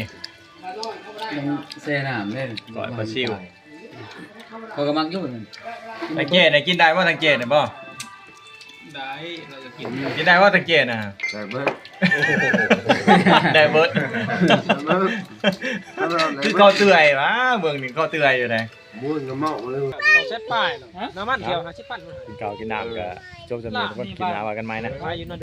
ແຊ່ນ້ຳເດ້ ກ້ອຍປາຊິວ ຂ້ອຍກໍມັກຢູ່ ທາງເຈນະກິນໄດ້ບໍ່ ທາງເຈນະບໍ່? ໄດ້ ເຮົາຈະກິນ ກິນໄດ້ບໍ່ຕະເກຍນະ? ໄດ້ເບິດ ໄດ້ເບິດ ໄດ້ເບິດ ຄືເຂົ້າເປື່ອຍຫວາ ເບິ່ງນີ້ເຂົ້າເປື່ອຍຢູ່ໃດ໋. ໝູນກໍເມົາເລີຍ ສອງແສນປາຍເນາະ ນ້ຳມັນດຽວຫ້າສິບພັນ ກິນເຂົ້າກິນນ້ຳກໍຈົບສ່ຳນີ້ທຸກຄົນ ຄລິບໜ້າວ່າກັນໃໝ່ນະ ຂາຍຢູ່ນັ້ນ